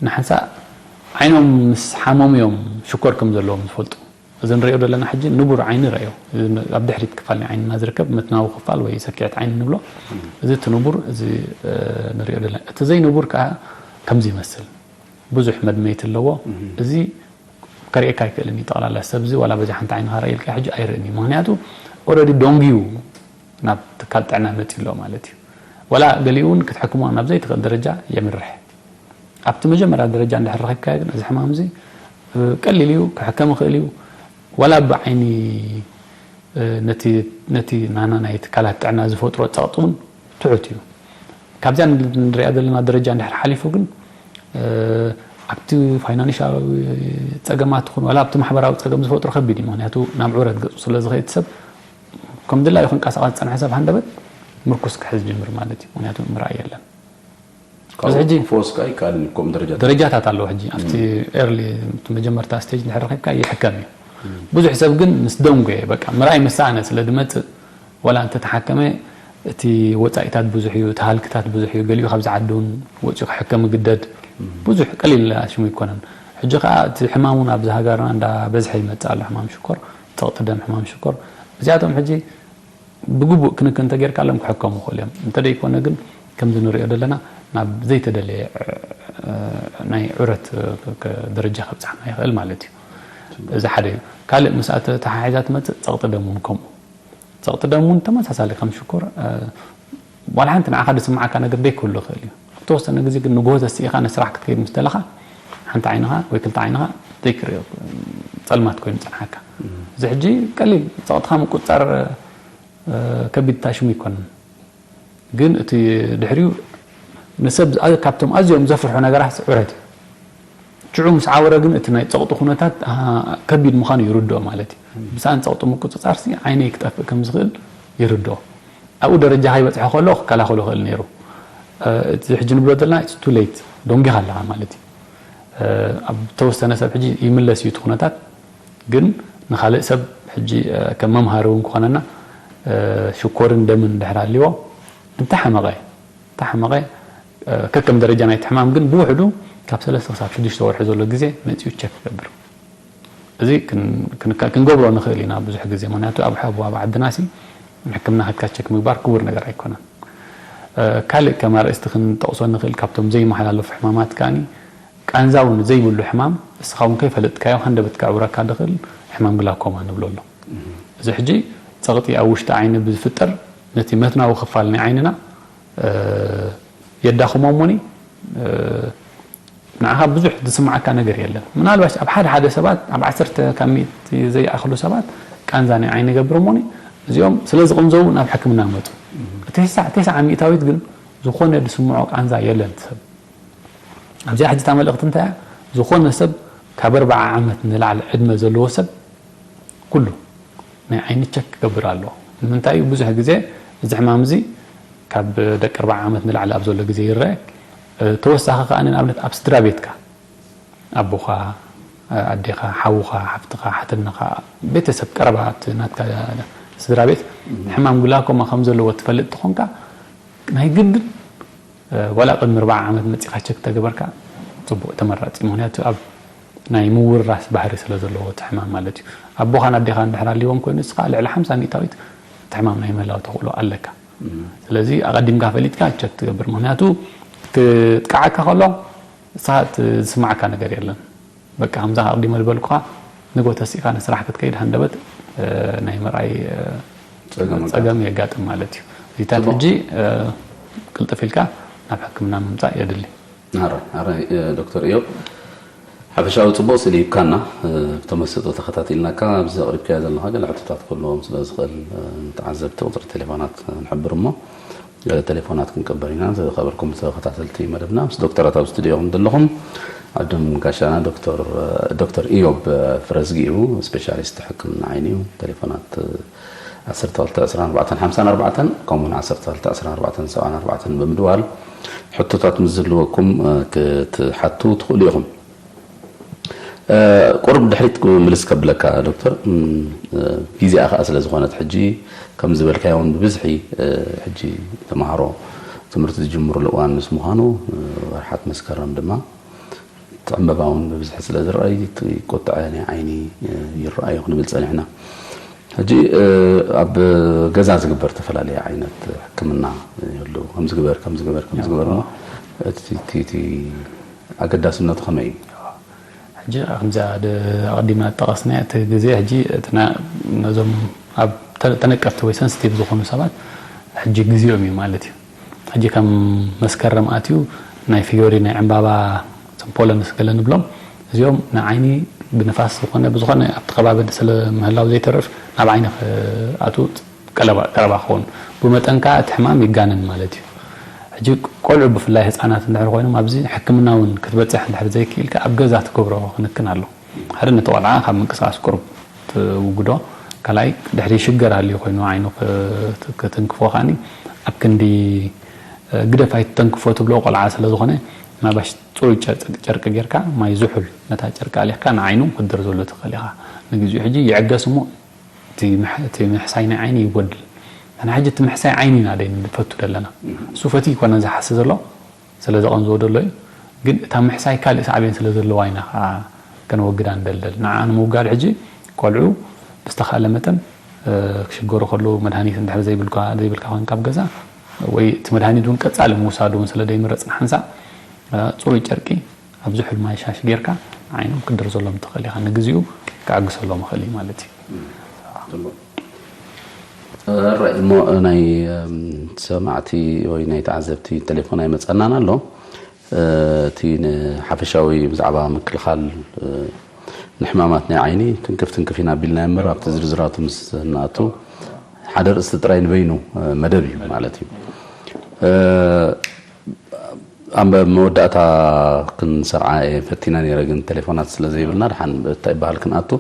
ንሓንሳእ ዓይኖም ምስ ሓመሙ እዮም ሽኮር ከም ዘለዎም ዝፈልጡ። እዚ ንሪኦ ዘለና ሕጂ ንቡር ዓይኒ ረእዮ። እዚ ኣብ ድሕሪት ክፋል ናይ ዓይንና ዝርከብ ምትናዊ ክፋል ወይ ሰኪዐት ዓይኒ ንብሎ። እዚ እቲ ንቡር፣ እዚ፣ እ፣ ንሪኦ ዘለና። እቲ ዘይንቡር ከኣ ከምዚ ይመስል። ብዙሕ መድመይቲ ኣለዎ። እዚ ከርእየካ ኣይክእልን እዩ። ጠቕላላ ሰብ እዚ ዋላ በዚ ሓንቲ ዓይንኻ ርኣየልካ ሕጂ ኣይርእን እዩ። ምኽንያቱ ኦልሬዲ ደንጉዩ ናብ ትካል ጥዕና መጺ ኣሎ ማለት እዩ። ወላ ገሊኡ እውን ክትሕክሞ ናብ ዘይትኽእል ደረጃ የምርሕ። ኣብቲ መጀመርያ ደረጃ እንድሕር ረኺብካዮ ግን እዚ ሕማም እዚ ቀሊል እዩ፣ ክሕከም ይኽእል እዩ። ወላ ብዓይኒ ነቲ ናና ናይ ትካላት ጥዕና ዝፈጥሮ ጸቕጢ እውን ትሑት እዩ። ካብዚኣ ንሪኣ ዘለና ደረጃ እንድሕር ሓሊፉ ግን ኣብቲ ፋይናንሻዊ ጸገማት ይኹን ዋላ ኣብቲ ማሕበራዊ ጸገም ዝፈጥሮ ከቢድ እዩ። ምክንያቱ ናብ ዑረት ገጹ ስለ ዝኸይድ ሰብ ከም ድላዩ ክንቀሳቐስ ዝጸንሐ ሰብ ሃንደበት ምርኩስ ክሕዝ ጅምር ማለት እዩ። ምክንያቱ ምርኣይ የለን። እዚ ሕጂ ፈወስ ከኣ ይከኣል እዩ። ከምኡ ደረጃ ደረጃታት ኣለዎ። ሕጂ ኣብቲ ኤርሊ መጀመርታ ስቴጅ እንድሕር ረኺብካ ይሕከም እዩ። ብዙሕ ሰብ ግን ምስ ደንጎየ በቃ ምርኣይ ምስ ሰኣነ ስለ ዝመጽእ ዋላ እንተተሓከመ እቲ ወጻኢታት ብዙሕ እዩ፣ እቲ ሃልክታት ብዙሕ እዩ። ገሊኡ ካብዚ ዓዲ እውን ወጺኡ ክሕከም ይግደድ። ብዙሕ ቀሊል ኣሽሙ ኣይኮነን። ሕጂ ከኣ እቲ ሕማም እውን ኣብዚ ሃገርና እንዳበዝሐ ይመጽእ ኣሎ። ሕማም ሽኮር፣ ጸቕጢ ደም፣ ሕማም ሽኮር እዚኣቶም ሕጂ ብግቡእ ክንክን እንተጌርካሎም ክሕከሙ ይኽእሉ እዮም። እንተደይኮነ ግን ከምዚ ንሪኦ ዘለና ናብ ዘይተደለየ ናይ ዑረት ደረጃ ከብፅሓና ይኽእል ማለት እዩ። እዚ ሓደ እዩ። ካልእ ምስኣ ተተሓሒዛ ትመፅእ ፀቕጢ ደም እውን ከምኡ። ፀቕጢ ደም እውን ተመሳሳሊ ከም ሽኮር ዋላ ሓንቲ ንዓኻ ዝስምዓካ ነገር ደይክህሉ ይኽእል እዩ። ኣብ ተወሰነ ግዜ ግን ንግሆ ተሲኢኻ ንስራሕ ክትከይድ ምስ ደለኻ ሓንቲ ዓይንኻ ወይ ክልተ ዓይንኻ ዘይክርኢ ፀልማት ኮይኑ ይፀንሓካ። እዚ ሕጂ ቀሊል ፀቕጥኻ ምቁፅፃር ከቢድ ታሽሙ ኣይኮነን። ግን እቲ ድሕሪኡ ንሰብ ካብቶም ኣዝዮም ዘፍርሑ ነገራት ዑረት እዩ። ሽዑ ምስ ዓወረ ግን እቲ ናይ ፀቕጡ ኩነታት ከቢድ ምዃኑ ይርድኦ ማለት እዩ። ብሰኣን ፀቕጡ ምቁፅፃር ሲ ዓይነይ ክጠፍእ ከም ዝኽእል ይርድኦ። ኣብኡ ደረጃ ከይበፅሐ ከሎ ክከላኸሎ ይኽእል ነይሩ። እቲ ሕጂ ንብሎ ዘለና ቱ ሌት ደንጊኻ ኣለኻ ማለት እዩ። ኣብ ተወሰነ ሰብ ሕጂ ይምለስ እዩ እቲ ኩነታት፣ ግን ንኻልእ ሰብ ሕጂ ከም መምሃሪ እውን ክኾነና ሽኮርን ደምን ድሕር ኣልዎ እንተሓመቐ እንተሓመቐ ከከም ደረጃ ናይቲ ሕማም ግን ብውሕዱ ካብ ሰለስተ ክሳብ ሽዱሽተ ወርሒ ዘሎ ግዜ መፂኡ ቸክ ክገብር። እዚ ክንገብሮ ንኽእል ኢና ብዙሕ ግዜ፣ ምክንያቱ ኣብ ሓቡ ኣብ ዓድና ሲ ሕክምና ከድካ ቸክ ምግባር ክቡር ነገር ኣይኮነን። ካልእ ከም ኣርእስቲ ክንጠቕሶ ንኽእል ካብቶም ዘይመሓላለፉ ሕማማት ከኣ ቃንዛ እውን ዘይብሉ ሕማም እስኻ እውን ከይፈለጥካዮ ሃንደበት ከዕውረካ ዝኽእል ሕማም ግላኮማ ንብሎ ኣሎ። እዚ ሕጂ ፀቕጢ ኣብ ውሽጢ ዓይኒ ብዝፍጠር ነቲ መትናዊ ክፋል ናይ ዓይንና የዳኽሞ እሞኒ ንዓኻ ብዙሕ ዝስምዓካ ነገር የለን። ምናልባሽ ኣብ ሓደ ሓደ ሰባት ኣብ ዓሰርተ ካብ ሚእቲ ዘይኣኽሉ ሰባት ቃንዛ ናይ ዓይኒ ይገብር እሞኒ እዚኦም ስለ ዝቕንዘዉ ናብ ሕክምና መፁ። እቲ ተስዓ ሚእታዊት ግን ዝኾነ ዝስምዖ ቃንዛ የለን ሰብ። ኣብዚኣ ሕጂ እታ መልእኽቲ እንታይ እያ? ዝኾነ ሰብ ካብ ኣርብዓ ዓመት ንላዕሊ ዕድመ ዘለዎ ሰብ ኩሉ ናይ ዓይኒ ቸክ ክገብር ኣለዎ። ንምንታይ እዩ? ብዙሕ ግዜ እዚ ሕማም እዚ ካብ ደቂ ኣርብዓ ዓመት ንላዕሊ ኣብ ዘሎ ግዜ ይረአ። ተወሳኺ ከኣ ንኣብነት ኣብ ስድራ ቤትካ ኣቦኻ፣ ኣዴኻ፣ ሓውኻ፣ ሓፍትኻ፣ ሓትነኻ፣ ቤተሰብ ቀረባ ናትካ ስድራ ቤት ሕማም ግላኮማ ከም ዘለዎ ትፈልጥ ተኾንካ ናይ ግድን ዋላ ቅድሚ ኣርብዓ ዓመት መፂኻ ቸክ ተገበርካ ፅቡቅ ተመራፂ። ምክንያቱ ኣብ ናይ ምውርራስ ባህሪ ስለ ዘለዎ እቲ ሕማም ማለት እዩ። ኣቦኻን ኣዴኻን ድሕር ኣልዎም ኮይኑ እስኻ ልዕሊ ሓምሳ ሚእታዊት እቲ ሕማም ናይ ምህላው ተኽእሎ ኣለካ። ስለዚ ኣቐዲምካ ፈሊጥካ ቸክ ትገብር። ምክንያቱ ክጥቃዓካ ከሎ ንስኻ ዝስማዓካ ነገር የለን። በቃ ከምዛ ኣቕዲመ ዝበልኩኻ ንጎ ተሲእካ ንስራሕ ክትከይድ ሃንደበት ናይ ምርኣይ ፀገም የጋጥም ማለት እዩ። እዚታት ሕጂ ቅልጥፍ ኢልካ ናብ ሕክምና ምምፃእ የድሊ። ዶክተር እዮም ሓፈሻዊ ፅቡቕ ስእሊ ይብካና ብተመስጦ ተኸታቲልናካ ኣብዚ ኣቕሪብካዮ ዘለኻ ገለ ሕቶታት ክህልዎም ስለ ዝኽእል ንተዓዘብቲ ቁፅሪ ቴሌፎናት ንሕብር እሞ ገለ ቴሌፎናት ክንቅበል ኢና። ዝኸበርኩም ተኸታተልቲ መደብና ምስ ዶክተራት ኣብ ስቱዲዮ ከም ዘለኹም ዓዶም ጋሻና ዶክተር ኢዮብ ፍረዝጊ እዩ። ስፔሻሊስት ሕክምና ዓይኒ እዩ። ቴሌፎናት ዓሰርተ ክልተ ዕስራን ኣርባዕተን ሓምሳን ኣርባዕተን ከምኡውን ዓሰርተ ክልተ ዕስራን ኣርባዕተን ሰብዓን ኣርባዕተን ብምድዋል ሕቶታት ምስ ዝህልወኩም ክትሓቱ ትኽእሉ ኢኹም። ቁሩብ ድሕሪት ምልስ ከብለካ ዶክተር፣ ጊዜኣ ከዓ ስለ ዝኾነት ሕጂ ከም ዝበልካዮ እውን ብብዝሒ ሕጂ ተምሃሮ ትምህርቲ ዝጅምሩሉ እዋን ምስ ምዃኑ ወርሓት መስከረም ድማ እቲ ዕንበባ እውን ብብዝሒ ስለ ዝረኣይ እቲ ቁጥዐ ናይ ዓይኒ ይረኣዩ ክንብል ፀኒሕና። ሕጂ ኣብ ገዛ ዝግበር ዝተፈላለየ ዓይነት ሕክምና ይህሉ ከምዚ ግበር ከምዚ ግበር ከምዚ ግበር እሞ እቲ ኣገዳስነቱ ከመይ እዩ? ሕጂ ከምዚኣ ኣቐዲምና ዝጠቐስና እቲ ግዜ ሕጂ ነዞም ኣብ ተነቀፍቲ ወይ ሰንስቲቭ ዝኾኑ ሰባት ሕጂ ግዜኦም እዩ ማለት እዩ። ሕጂ ከም መስከረም ኣትዩ ናይ ፍዮሪ ናይ ዕምባባ እቶም ፖለንስ ገለ ንብሎም እዚኦም ንዓይኒ ብንፋስ ዝኾነ ብዝኾነ ኣብቲ ከባቢ ስለ ምህላው ዘይተርፍ ናብ ዓይኒ ክኣትዉ ቀረባ ክኸውን ብመጠን ከዓ እቲ ሕማም ይጋነን ማለት እዩ። ሕጂ ቆልዑ ብፍላይ ህፃናት እንድሕር ኮይኖም ኣብዚ ሕክምና እውን ክትበፅሕ እንድሕር ዘይክኢልካ ኣብ ገዛ ትገብሮ ክንክን ኣሎ። ሓደ ነቲ ቆልዓ ካብ ምንቅስቃስ ቁሩብ ትውግዶ፣ ካልኣይ ድሕሪ ሽገር ሃልዩ ኮይኑ ዓይኑ ክትንክፎ ከዓኒ ኣብ ክንዲ ግደፍ ኣይትተንክፎ ትብሎ ቆልዓ ስለ ዝኾነ ናባሽ ፅሩይ ጨርቂ ጌርካ ማይ ዝሑል ነታ ጨርቂ ኣሊኽካ ንዓይኑ ክትደርዘሉ ትኽእል ኢኻ። ንግዚኡ ሕጂ ይዕገስ እሞ እቲ ምሕሳይ ናይ ዓይኒ ይጎድል። ንሕና ሕጂ እቲ ምሕሳይ ዓይኒ ኢና ደይ ንፈቱ ዘለና። እሱ ፈትዩ ይኮነን ዝሓስብ ዘሎ ስለ ዘቐንዝዎ ደሎ እዩ። ግን እታ ምሕሳይ ካልእ ሳዕቤን ስለ ዘለዋ ኢና ከዓ ከነወግዳ ንደልደል። ንዓ ንምውጋድ ሕጂ ቆልዑ ብዝተኻእለ መጠን ክሽገሩ ከለዉ መድሃኒት እንድሕር ዘይብልካ ኮይንካ ኣብ ገዛ ወይ እቲ መድሃኒት እውን ቀፃሊ ምውሳድ እውን ስለ ደይምረፅ ንሓንሳእ ፅሩይ ጨርቂ ኣብ ዝሑል ማይ ሻሽ ጌርካ ዓይኖም ክድርዘሎም ትኽእል ኢኻ። ንግዚኡ ክዕግሰሎም ይኽእል እዩ ማለት እዩ። ራይ እሞ ናይ ሰማዕቲ ወይ ናይ ተዓዘብቲ ቴሌፎን ኣይመፀናን ኣሎ። እቲ ንሓፈሻዊ ብዛዕባ ምክልኻል ንሕማማት ናይ ዓይኒ ትንክፍ ትንክፍ ኢና ቢልና እምበር ኣብቲ ዝርዝራቱ ምስ ንኣቱ ሓደ ርእስቲ ጥራይ ንበይኑ መደብ እዩ ማለት እዩ። ኣብ መወዳእታ ክንሰርዓ እየ ፈቲነ ነይረ፣ ግን ቴሌፎናት ስለ ዘይብልና ድሓን እንታይ ይበሃል ክንኣቱ።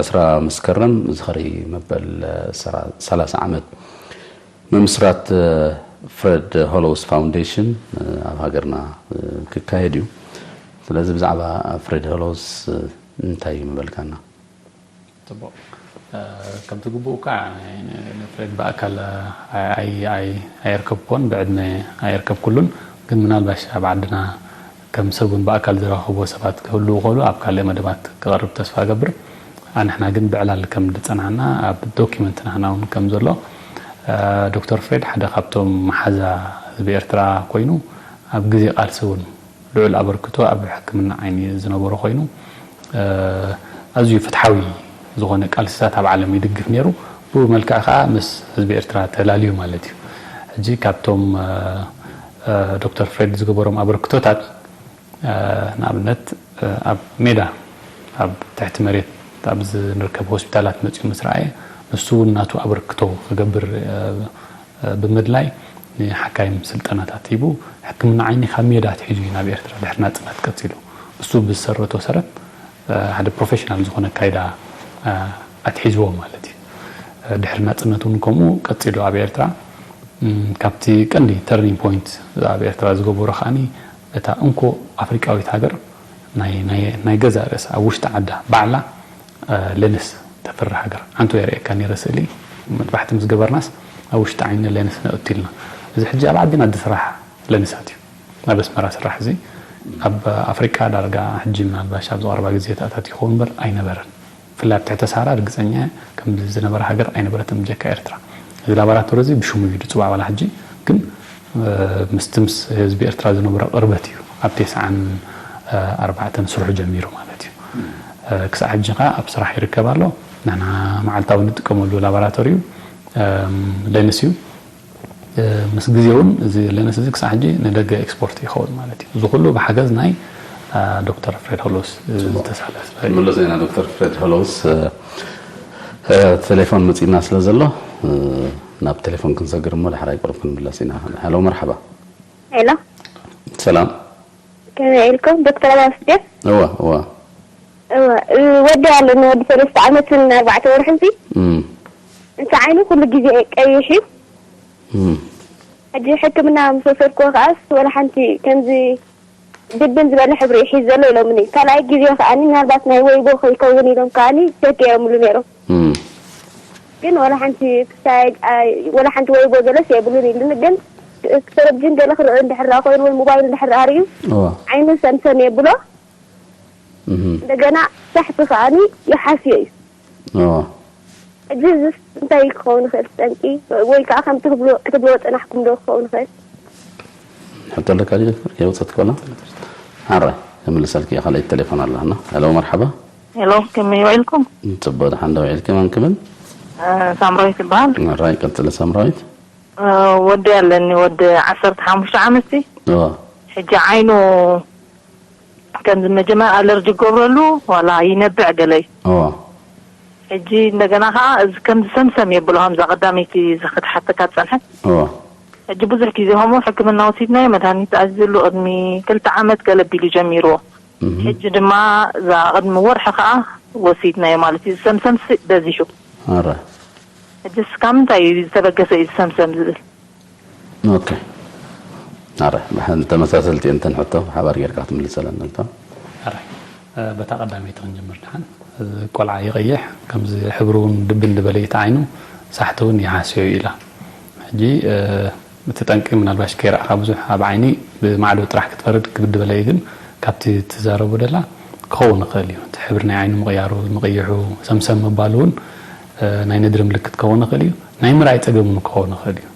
ዕስራ መስከረም ዝኸሪ መበል ሰላሳ ዓመት ምምስራት ፍሬድ ሆሎውስ ፋውንዴሽን ኣብ ሃገርና ክካየድ እዩ። ስለዚ ብዛዕባ ፍሬድ ሆሎውስ እንታይ ምበልካና? ጽቡቕ። ከምቲ ግቡእ ከዓ ንፍሬድ ብኣካል ኣየርከብኩዎን ብዕድመ ኣየርከብኩሉን፣ ግን ምናልባሽ ኣብ ዓድና ከም ሰብ እውን ብኣካል ዝረኸብዎ ሰባት ክህልዉ ይኽእሉ፣ ኣብ ካልእ መደባት ክቐርብ ተስፋ እገብር። ኣንሕና ግን ብዕላል ከም ዝጸናሕና ኣብ ዶኪመንት ናህና እውን ከም ዘሎ ዶክተር ፍሬድ ሓደ ካብቶም መሓዛ ህዝቢ ኤርትራ ኮይኑ ኣብ ግዜ ቃልሲ እውን ልዑል ኣበርክቶ ኣብ ሕክምና ዓይኒ ዝነበሮ ኮይኑ ኣዝዩ ፍትሓዊ ዝኾነ ቃልስታት ኣብ ዓለም ይድግፍ ነይሩ። ብኡ መልክዕ ከዓ ምስ ህዝቢ ኤርትራ ተላልዩ ማለት እዩ። ሕጂ ካብቶም ዶክተር ፍሬድ ዝገበሮም ኣበርክቶታት ንኣብነት ኣብ ሜዳ ኣብ ትሕቲ መሬት ኣብ ዝንርከብ ሆስፒታላት መፅኡ ምስ ረኣየ ንሱ እውን ናቱ ኣበርክቶ ክገብር ብምድላይ ንሓካይም ስልጠናታት ሂቡ ሕክምና ዓይኒ ካብ ሜዳ ኣትሒዙ እዩ ናብ ኤርትራ ድሕሪ ናፅነት ቀፂሉ። እሱ ብዝሰረቶ ሰረት ሓደ ፕሮፌሽናል ዝኾነ ኣካይዳ ኣትሒዝዎ ማለት እዩ። ድሕሪ ናፅነት እውን ከምኡ ቀፂሉ ኣብ ኤርትራ ካብቲ ቀንዲ ተርኒንግ ፖይንት ኣብ ኤርትራ ዝገበሮ ከዓኒ እታ እንኮ ኣፍሪቃዊት ሃገር ናይ ገዛእ ርእሳ ኣብ ውሽጢ ዓዳ ባዕላ ሌንስ ተፍሪ ሃገር ዓንቶ የርእየካ ነይረ ስእሊ መጥባሕቲ ምስ ገበርናስ ኣብ ውሽጢ ዓይኒ ሌንስ ነእቱ ኢልና። እዚ ሕጂ ኣብ ዓድና ዝስራሕ ሌንሳት እዩ። ኣብ ኣስመራ ስራሕ እዚ ኣብ ኣፍሪቃ ዳርጋ ሕጂ ምናልባሽ ኣብዚ ቀረባ ግዜ ተኣታትዩ ይኸውን እምበር ኣይነበረን። ብፍላይ ኣብ ትሕተ ሳህራ ርግጸኛ ከም ዝነበረ ሃገር ኣይነበረትን ብጀካ ኤርትራ። እዚ ላቦራቶሪ እዚ ብሽሙ እዩ ዝጽዋዕ ዋላ ሕጂ ግን ምስቲ ምስ ህዝቢ ኤርትራ ዝነበሮ ቅርበት እዩ ኣብ ተስዓን ኣርባዕተን ስርሑ ጀሚሩ ማለት እዩ። ክሳዕ ሕጂ ከዓ ኣብ ስራሕ ይርከብ ኣሎ። ንሕና መዓልታዊ ንጥቀመሉ ላቦራቶሪ እዩ። ሌንስ እዩ። ምስ ግዜ እውን እዚ ሌንስ እዚ ክሳዕ ሕጂ ንደገ ኤክስፖርት ይኸውን ማለት እዩ። እዚ ኩሉ ብሓገዝ ናይ ዶክተር ፍሬድ ሆሎስ ዝተሳለ ስለ እዩ። ክንምለሶ ኢና ዶክተር ፍሬድ ሆሎስ ቴሌፎን መፂእና ስለ ዘሎ ናብ ቴሌፎን ክንሰግር እሞ ዳሕራይ ቁሩብ ክንምለስ ኢና። ሄሎ መርሓባ። ሄሎ ሰላም። ከመይ ኢልኩም ዶክተር ኣባስዴር? እዋ እዋ እዋ ወዲ ኣለኒ ወዲ ሰለስተ ዓመትን ኣርባዕተ ወርሒ እዚ እም እቲ ዓይኑ ኩሉ ግዜ ቀይሕ እዩ። እም ሕጂ ሕክምና ምስ ወሰድክዎ ከዓስ ወላ ሓንቲ ከምዚ ድብን ዝበለ ሕብሪ ይሒዝ ዘሎ ኢሎምኒ። ካልኣይ ግዜ ከዓኒ ምናልባት ናይ ወይቦ ከይከውን ኢሎም ከዓኒ ቸክ ገይሮምሉ ነይሮም። እም ግን ወላ ሓንቲ ክሳይ ወላ ሓንቲ ወይቦ ገለስ የብሉን ኢሉኒ። ግን ቴሌቪዥን ገለ ክርኢ እንድሕር ኮይኑ ወይ ሞባይል እንድሕር ርእዩ እዋ ዓይኑ ሰምሰም የብሎ እም እንደገና ሳሕቲ ከዓኒ ይሓስዮ እዩ። እዋ ሕጂ እዚስ እንታይ ክኸውን ይኽእል ጠንቂ ወይ ከዓ ከምቲ ክትብልዎ ፀናሕኩም ዶ ክኸውን ይኽእል? ሕቶ ኣለካ ዲዩ ዶክተር ከይወፀት ከላ ሓራ የምልሰልክ እያ። ካልኣይቲ ቴሌፎን ኣለና። ሄሎ መርሓባ። ሄሎ ከመይ ውዒልኩም? ፅቡቅ ደሓን ዶ ውዒልኪ? መን ክብል? ሳምራዊት ይበሃል። ራይ ቀጽለ ሳምራዊት። ወዲ ኣለኒ፣ ወዲ ዓሰርተ ሓሙሽተ ዓመት። ሕጂ ዓይኑ ከምዚ መጀመር ኣለርጂ ገብረሉ ዋላ ይነብዕ ገለይ። ሕጂ እንደገና ከዓ እዚ ከምዚ ሰምሰም የብሎ፣ ከምዛ ቀዳመይቲ እዚ ክትሓተካ ዝጸንሐት። ሕጂ ብዙሕ ግዜ ከምኡ ሕክምና ወሲድናዮ፣ መድሃኒት ኣዚሉ ቅድሚ ክልተ ዓመት ገለ ቢሉ ጀሚርዎ። ሕጂ ድማ እዛ ቅድሚ ወርሒ ከዓ ወሲድናዮ ማለት እዩ። ሰምሰምሲ በዚሑ። ሕጂስ ካብ ምንታይ እዩ ዝተበገሰ እዩ ሰምሰም ዝብል? ኦኬ። ኣረ ብሓን ተመሳሰልቲ እንተን ሕቶ ሓባር ጌርካ ክትምልሰለን እንተ ኣረ በታ ቀዳመይቲ ክንጅምር ድሓን። ቆልዓ ይቐይሕ፣ ከምዚ ሕብሩ እውን ድብን ዝበለ እዩ እቲ ዓይኑ፣ ሳሕቲ እውን ይሃስዮ እዩ ኢላ። ሕጂ እቲ ጠንቂ ምናልባሽ ከይረኣኻ ብዙሕ ኣብ ዓይኒ ብማዕዶ ጥራሕ ክትፈርድ ክብድ በለ እዩ፣ ግን ካብቲ ትዛረቡ ደላ ክኸውን ይኽእል እዩ። እቲ ሕብሪ ናይ ዓይኑ ምቕያሩ፣ ምቕይሑ፣ ሰምሰም ምባሉ እውን ናይ ነድሪ ምልክት ክኸውን ይኽእል እዩ። ናይ ምርኣይ ጸገም እውን ክኸውን ይኽእል እዩ።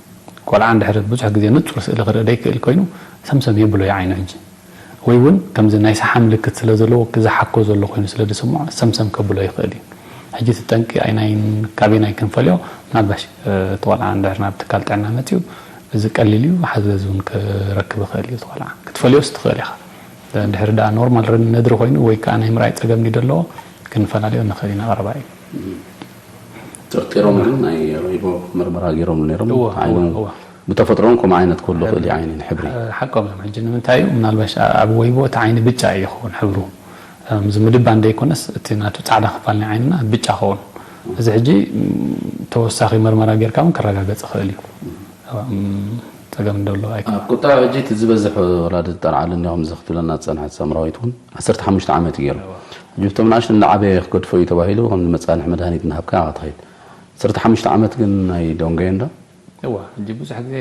ቆልዓ እንድሕር ብዙሕ ግዜ ንጹር ስእሊ ክርኢ ደይክእል ኮይኑ ሰምሰም የብሎ እዩ ዓይኑ ሕጂ። ወይ እውን ከምዚ ናይ ሰሓ ምልክት ስለ ዘለዎ ዝሓኮ ዘሎ ኮይኑ ስለ ዝስምዖ ሰምሰም ከብሎ ይኽእል እዩ። ሕጂ እቲ ጠንቂ ኣይናይን ካበይናይ ክንፈልዮ ምናልባሽ እቲ ቆልዓ እንድሕር ናብ ትካል ጥዕና መፅዩ እዚ ቀሊል እዩ ሓገዝ እውን ክረክብ ይኽእል እዩ። እቲ ቆልዓ ክትፈልዮስ ትኽእል ኢኻ። እንድሕር ደኣ ኖርማል ነድሪ ኮይኑ ወይ ከዓ ናይ ምርኣይ ፀገም ድዩ ዘለዎ ክንፈላለዮ ንኽእል ኢና ቀረባ እዩ። ጥርጢሮም ግን ናይ ወይቦ ምርመራ ገይሮም ነይሮም። እወ፣ ዓይኑ እወ፣ እወ። ብተፈጥሮም ከምኡ ዓይነት ክህሉ ይኽእል እዩ ዓይኒ ንሕብሪ። ሓቆም እዮም። ሕጂ ንምንታይ እዩ ምናልባሽ ኣብ ወይቦ እቲ ዓይኒ ብጫ እዩ ይኸውን ሕብሩ። እዚ ምድባ እንደይኮነስ እቲ ናቱ ፃዕዳ ክፋል ናይ ዓይንና ብጫ ኸውን። እዚ ሕጂ ተወሳኺ መርመራ ጌርካ እውን ክረጋገፅ ይኽእል እዩ። ጸገም እንደሎ ኣይኮነን። ኣብ ቁጠባ ሕጂ እቲ ዝበዝሕ ወላዲ ዝጠርዓሉ እኒኦም እዚ ክትብለና ዝጸንሐት ሳምራዊት እውን ዓሰርተ ሓሙሽተ ዓመት እዩ ገይሩ። ሕጂ ብቶም ንኣሽቱ እናዓበየ ክገድፎ እዩ ተባሂሉ ከም መጻንሒ መድሃኒት እናሃብካ ኢኻ ትኸይድ። ዓሰርተ ሓሙሽተ ዓመት ግን ኣይደንጎየን ዶ? እዋ፣ ሕጂ ብዙሕ ግዜ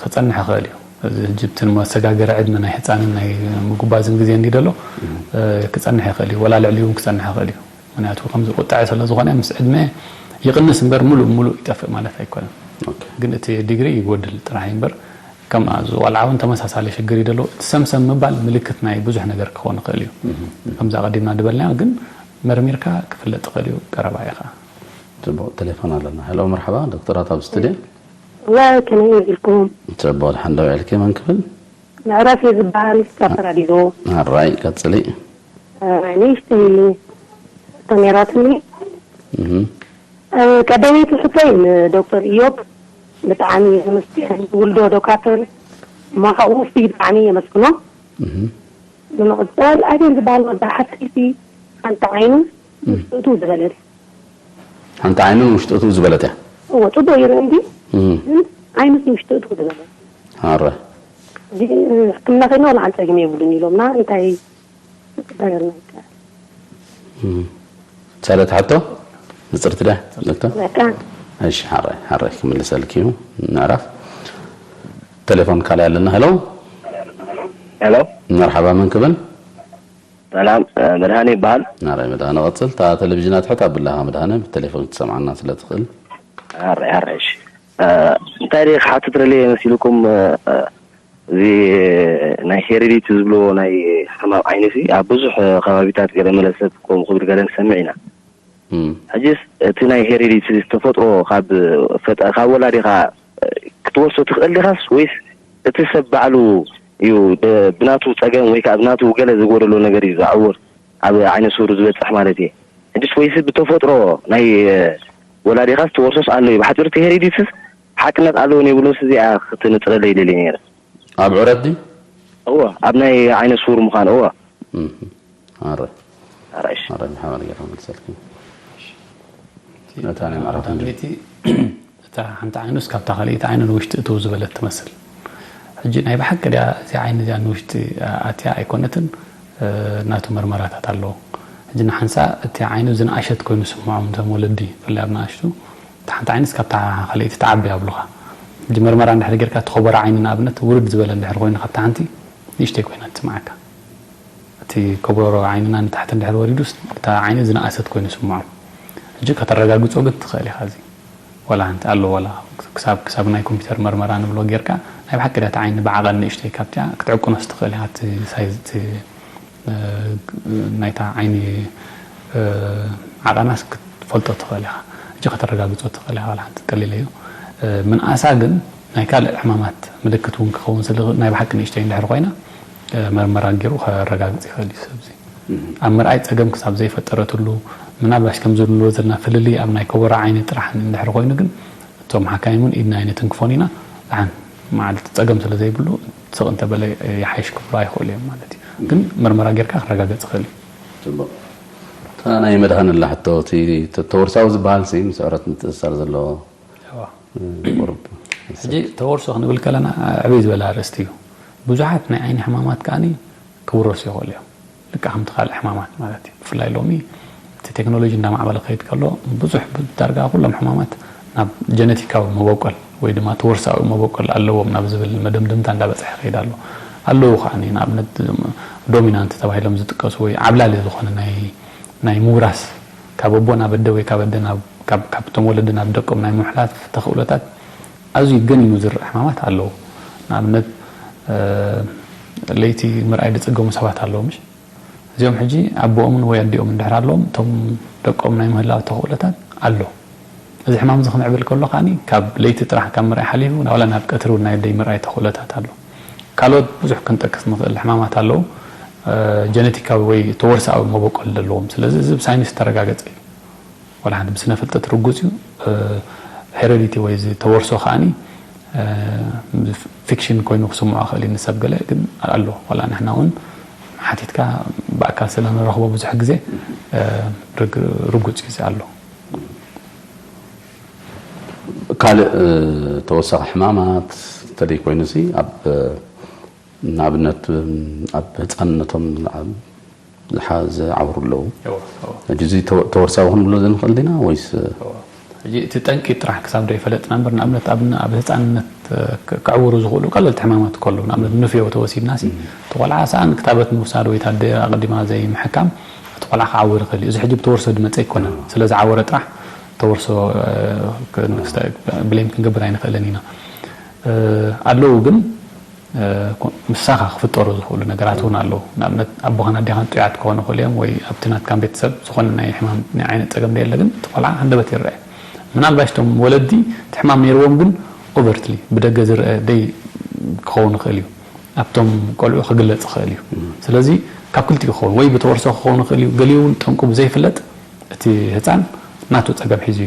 ክጸንሕ ይኽእል እዩ። እዚ ሕጂ እቲ መሰጋገሪ ዕድመ ናይ ህጻንን ናይ ምጉባዝን ግዜ እንዲ ደሎ ክጸንሕ ይኽእል እዩ። ወላ ልዕሊኡ እውን ክጸንሕ ይኽእል እዩ። ምክንያቱ ከምዚ ቁጥዐ ስለ ዝኾነ ምስ ዕድመ ይቕንስ እምበር ሙሉእ ሙሉእ ይጠፍእ ማለት ኣይኮነን። ግን እቲ ዲግሪ ይጎድል ጥራሕ እዩ እምበር ከም ኣብዚ ቆልዓ እውን ተመሳሳሊ ሽግር እዩ ደሎ። እቲ ሰምሰም ምባል ምልክት ናይ ብዙሕ ነገር ክኸውን ይኽእል እዩ። ከምዚ ኣቐዲምና ድበልናዮ ግን መርሚርካ ክፍለጥ ይኽእል እዩ ቀረባ እዩ ኸዓ። ጽቡቕ ቴሌፎን ኣለና። ሄሎ መርሓባ ዶክተራት ኣብ ስቱድዮ። እዋ ከመይ ውዒልኩም? ጽቡቕ ድሓን ዶ ውዒልኪ መን ክብል? ምዕራፍ እየ ዝበሃል ካብ ፓራዲዞ። ኣራይ ቀጽሊ። ንእሽተይ ተሜራትኒ። ቀዳመይቲ ሕቶይ ንዶክተር ኢዮብ ብጣዕሚ እየ ዘመስግን። ውልዶ ዶካተር ማኻኡ ብጣዕሚ የመስግኖ። ብምቕጻል ኣቤል ዝበሃል ወዲ ሓተይቲ ሓንቲ ዓይኑ ውሽጡ እትው ዝበለት። ሓንቲ ዓይኑ ንውሽጡ እትው ዝበለት እያ። እወ ጽቡቕ ይርኢ እንዲ ግን ዓይኑስ ንውሽጡ እትው ዝበለት። ኣረ ሕክምና ከይድና ወላ ሓንቲ ጸገም የብሉን ኢሎምና እንታይ ክበረልና ይከኣል? ሰለት ሓቶ ንጽርቲ ድያ ዶክተር? በቃ እሺ ሓራይ ሓራይ ክምልሰልኪ እዩ። ምዕራፍ ቴሌፎን ካልእ ኣለና። ሄሎ ሄሎ መርሓባ መን ክብል? ሰላም መድሃነ ይበሃል። ናራይ መድሃነ ቀጽል። እታ ቴሌቪዥና ትሕት ኣብላኻ መድሃነ ብቴሌፎን ክትሰምዓና ስለ ትኽእል። ኣራይ ኣራይ እሺ እንታይ ድየ ክሓትት ደልየ መሲልኩም እዚ ናይ ሄሪዲቲ ዝብልዎ ናይ ሕማም ዓይኒ ሲ ኣብ ብዙሕ ከባቢታት ገለ መለ ሰብ ከምኡ ክብል ገለ ንሰምዕ ኢና። ሕጂስ እቲ ናይ ሄሪዲቲ ዝተፈጥሮ ካብ ፈጣ ካብ ወላዲኻ ክትወርሶ ትኽእል ዲኻስ ወይስ እቲ ሰብ ባዕሉ እዩ ብናቱ ጸገም ወይ ከዓ ብናቱ ገለ ዝጎደሎ ነገር እዩ ዝዓውር ኣብ ዓይነ ስውር ዝበጽሕ ማለት እየ። ሕጂስ ወይስ ብተፈጥሮ ናይ ወላዲኻስ ትወርሶስ ኣሎ እዩ? ብሓፂሩ እቲ ሄሪዲቲስ ሓቅነት ኣለዎን የብሉንስ እዚኣ ክትንፅረለይ ይደሊ ነይረ። ኣብ ዕረት ድዩ? እወ ኣብ ናይ ዓይነ ስውር ምዃን እወ። ኣረ ኣራሽ ኣረ ብሓባር ጌርካ መልሰልኪ። ነታ ናይ ምዕራፍ ቀዳመይቲ እታ ሓንቲ ዓይኑስ ካብታ ካልኣይቲ ዓይኑ ንውሽጢ እትው ዝበለት ትመስል። ሕጂ ናይ ብሓቂ ድያ እዚኣ ዓይኒ እዚኣ ንውሽጢ ኣትያ ኣይኮነትን? ናቱ መርመራታት ኣለዎ። ሕጂ ንሓንሳእ እቲ ዓይኑ ዝነኣሸት ኮይኑ ዝስምዖም እቶም ወለዲ ብፍላይ ኣብ ንኣሽቱ እታ ሓንቲ ዓይንስ ካብታ ካልኣይቲ ትዓቢ ኣብሉኻ። ሕጂ መርመራ እንድሕር ጌርካ እቲ ኮቦሮ ዓይኒ ንኣብነት ውርድ ዝበለ እንድሕር ኮይኑ ካብታ ሓንቲ ንእሽተይ ኮይና ትስምዓካ። እቲ ኮቦሮ ዓይንና ንታሕቲ እንድሕር ወሪዱስ እታ ዓይኒ ዝነኣሰት ኮይኑ ይስምዖም። ሕጂ ከተረጋግጾ ግን ትኽእል ኢኻ እዚ ዋላ ሓንቲ ኣሎ ዋላ ክሳብ ክሳብ ናይ ኮምፒተር መርመራ ንብሎ ጌርካ ናይ ብሓቂ ድያ እታ ዓይኒ ብዓቐን ንእሽተይ ካብቲኣ ክትዕቅኖስ ትኽእል ኢኻ እቲ ሳይዝ እቲ ናይታ ዓይኒ ዓቐናስ ክትፈልጦ ትኽእል ኢኻ። ሕጂ ከተረጋግጾ ትኽእል ኢኻ፣ ዋላ ሓንቲ ቀሊል እዩ። እ፣ ምንኣሳ ግን ናይ ካልእ ሕማማት ምልክት እውን ክኸውን ስለ ዝኽእል፣ ናይ ብሓቂ ንእሽተይ እንድሕር ኮይና፣ እ፣ መርመራ ገይሩ ከረጋግጽ ይኽእል እዩ ሰብዚ። ኣብ ምርኣይ ጸገም ክሳብ ዘይፈጠረትሉ፣ ምናልባሽ ከምዚ ንብሎ ዘለና ፍልልይ ኣብ ናይ ከቦራ ዓይኒ ጥራሕ እንድሕር ኮይኑ ግን፣ እቶም ሓካይም እውን ኢድና ኣይንትንክፎን ኢና። ደሓን መዓልቲ ጸገም ስለ ዘይብሉ ስቕ እንተበለ ይሓይሽ ክብሉ ኣይኽእሉ እዮም ማለት እዩ። ግን መርመራ ጌርካ ክረጋገጽ ይኽእል እዩ። ጽቡቕ። እታ ናይ መድሃን ኣላ ሕቶ፣ እቲ ተ-፣ ተወርሳዊ ዝበሃል ሲ ምስ ዕረት ምትእስሳር ዘለዎ እዋ። እ፣ ቁሩብ ሕጂ ተወርሶ ክንብል ከለና ዕብይ ዝበለ ኣርእስቲ እዩ። ብዙሓት ናይ ዓይኒ ሕማማት ከኣኒ ክውረሱ ይኽእሉ እዮም። ልክዕ ከምቲ ካልእ ሕማማት ማለት እዩ። ብፍላይ ሎሚ እቲ ቴክኖሎጂ እንዳማዕበለ ክኸይድ ከሎ ብዙሕ ብ-፣ ዳርጋ ኩሎም ሕማማት ናብ ጀነቲካዊ መበቆል ወይ ድማ ተወርሳዊ መበቆል ኣለዎም ናብ ዝብል መደምደምታ እንዳበጽሐ ይኸይድ ኣሎ። ኣለዉ ከኣኒ ንኣብነት እዞም ዶሚናንት ተባሂሎም ዝጥቀሱ ወይ ዓብላሊ ዝኾነ ናይ፣ ናይ ምውራስ ካብ ኣቦ ናብ ኣደ ወይ ካብ ኣደ ናብ፣ ካብ፣ ካብቶም ወለዲ ናብ ደቆም ናይ ምሕላፍ ተኽእሎታት ኣዝዩ ገኒኑ ዝረኣ ሕማማት ኣለዉ። ንኣብነት፣ እ፣ ለይቲ ምርኣይ ዝጸገሙ ሰባት ኣለዉ፣ ምሽ? እዚኦም ሕጂ ኣቦኦምን ወይ ኣዲኦም እንድሕር ኣለዎም፣ እቶም ደቆም ናይ ምህላው ተኽእሎታት ኣሎ። እዚ ሕማም እዚ ክምዕብል ከሎ ከኣኒ ካብ ለይቲ ጥራሕ ካብ ምርኣይ ሓሊፉ፣ ዋላ ናብ ቀትሪ እውን ናይ ኣደይ ምርኣይ ተኽእሎታት ኣሎ። ካልኦት ብዙሕ ክንጠቅስ ንኽእል ሕማማት ኣለዉ፣ እ፣ ጀነቲካዊ ወይ ተወርሳዊ መበቆል ዘለዎም። ስለዚ እዚ ብሳይንስ ዝተረጋገጸ እዩ። ዋላ ሓንቲ ብስነ ፍልጠት ርጉጽ እዩ። እ፣ ሄሬዲቲ ወይ እዚ ተወርሶ ከኣኒ፣ እ፣ ፊክሽን ኮይኑ ክስምዖ ክእል እዩ ንሰብ ገለ፣ ግን ኣሎ። ዋላ ንሕና እውን ሓቲትካ ብኣካል ስለ ንረኽቦ ብዙሕ ግዜ፣ እ፣ ርግ-፣ ርጉጽ እዩ እዚ ኣሎ። ካልእ፣ እ፣ ተወሳኺ ሕማማት እንተደይኮይኑሲ ኣብ፣ እ፣ ንኣብነት፣ እ፣ ኣብ ህጻንነቶም ዝዓ-፣ ዝዓ-፣ ዝዓብሩ ኣለዉ። እዎ፣ እዎ። ሕጂ እዚ ተወ-፣ ተወርሳዊ ክንብሎ ዘንኽእል ዲና ወይስ? እዎ። ሕጂ እቲ ጠንቂ ጥራሕ ክሳብ ዶ ይፈለጥና እምበር፣ ንኣብነት ኣብ፣ ኣብ ህጻንነት፣ እ፣ ክ-፣ ክዕውሩ ዝኽእሉ ቀለልቲ ሕማማት እኮ ኣለዉ። ንኣብነት ንፍዮ ተወሲድናሲ፣ እም። እቲ ቆልዓ ሰኣን ክታበት ምውሳድ ወይ ታደ ኣቐዲማ ዘይምሕካም እቲ ቆልዓ ክዓውር ይኽእል እዩ። እዚ ሕጂ ብተወርሶ ዝመጸ ኣይኮነን። እዎ። ስለ ዝዓወረ ጥራሕ ተወርሶ፣ እ፣ ክ-፣ እዎ። ክስተ-፣ ብሌም ክንገብር ኣይንኽእልን ኢና። እ፣ ኣለዉ ግን እ፣ ኮ-፣ ምሳኻ ክፍጠሩ ዝኽእሉ ነገራት እውን ኣለዉ። ንኣብነት፣ ኣቦኻን ኣዴኻን ጥዑያት ክኾኑ ይኽእሉ እዮም፣ ወይ ኣብቲ ናትካን ቤተሰብ ዝኾነ ናይ ሕማም፣ ናይ ዓይነት ጸገም ደየለ፣ ግን እቲ ቆልዓ ሃንደበት ይረአ። ምናልባሽ እቶም ወለዲ እቲ ሕማም ነይርዎም፣ ግን ኦቨርትሊ፣ ብደገ ዝረአ ደይ ክኸውን ይኽእል እዩ። ኣብቶም ቆልዑ ክግለጽ ይኽእል እዩ። እም። ስለዚ፣ ካብ ክልቲኡ ክኸውን፣ ወይ ብተወርሶ ክኸውን ይኽእል እዩ፣ ገሊኡ እውን ጠንቁ ብዘይፍለጥ፣ እቲ ህጻን ናቱ ጸገም ሒዙ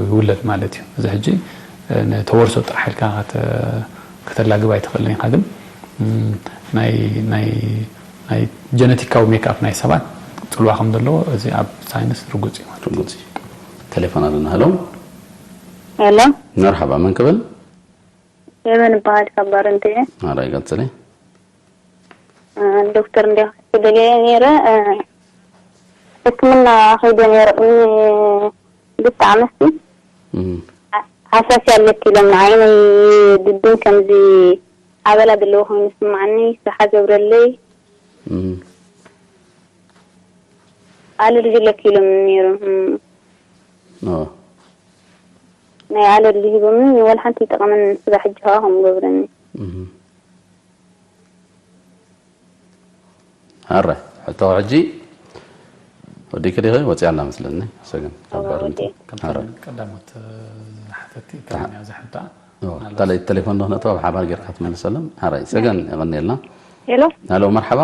ይውለድ ማለት እዩ። እዚ ሕጂ፣ እ፣ ንተወርሶ ጥራሕ ኢልካ ከተ-፣ ከተላግብ ኣይትኽእልን ኢኻ። ግን፣ ም፣ ናይ፣ ናይ፣ ናይ ጀነቲካዊ ሜክኣፕ ናይ ሰባት ጽልዋ ከም ዘለዎ እዚ ኣብ ሳይንስ ርጉጽ እዩ ማለት እዩ። ርጉጽ እዩ። ቴሌፎን ኣለና። ሄሎ። ሄሎ። መርሓባ፣ መን ክብል? ሄቨን እበሃል ካብ ባረንቱ እየ። ኣራይ፣ ቀጽሊ። እ፣ ዶክተር እንዲያ ክደልየ ነይረ፣ እ፣ ሕክምና ከይደ ነይረ ቅድሚ ክልተ ዓመት። እም። ሓ-፣ ሓሳስ ኣለኪ ኢሎም ንዓይነይ ድድን ከምዚ ሓበላ ዘለዎ ኮይኑ ይስምዓኒ፣ ስራሕ ገብረለይ። እም። ኣለርጂ ኣለኪ ኢሎም ነይሮም። እም። ኦ። ናይ ኣለርጂ ሂቦምኒ፣ ወላ ሓንቲ ይጠቐመኒ፣ ስጋ ሕጂ ከኣ ከምኡ ገብረኒ። እም። ኣረ፣ ሕቶ ሕጂ ወዲእኪ ዲኺ? ወፂኣ ኣላ መስለኒ። ሰገን፣ ኣብ ኣዎ፣ ባርንቱ። ወዲኤ። ከምተን ኣረ። ቀዳሞት፣ እ፣ ዝሓተቲ፣ እታ እተን እያ ዝሕታ። ኦ፣ ማለት እታ ለይቲ ቴሌፎን ዶ ነጥባ ብሓባር ጌርካ ትመልሰሎም? ኣረ፣ ሰገን፣ የቐንየልና። ሄሎ። ሄሎ፣ መርሓባ።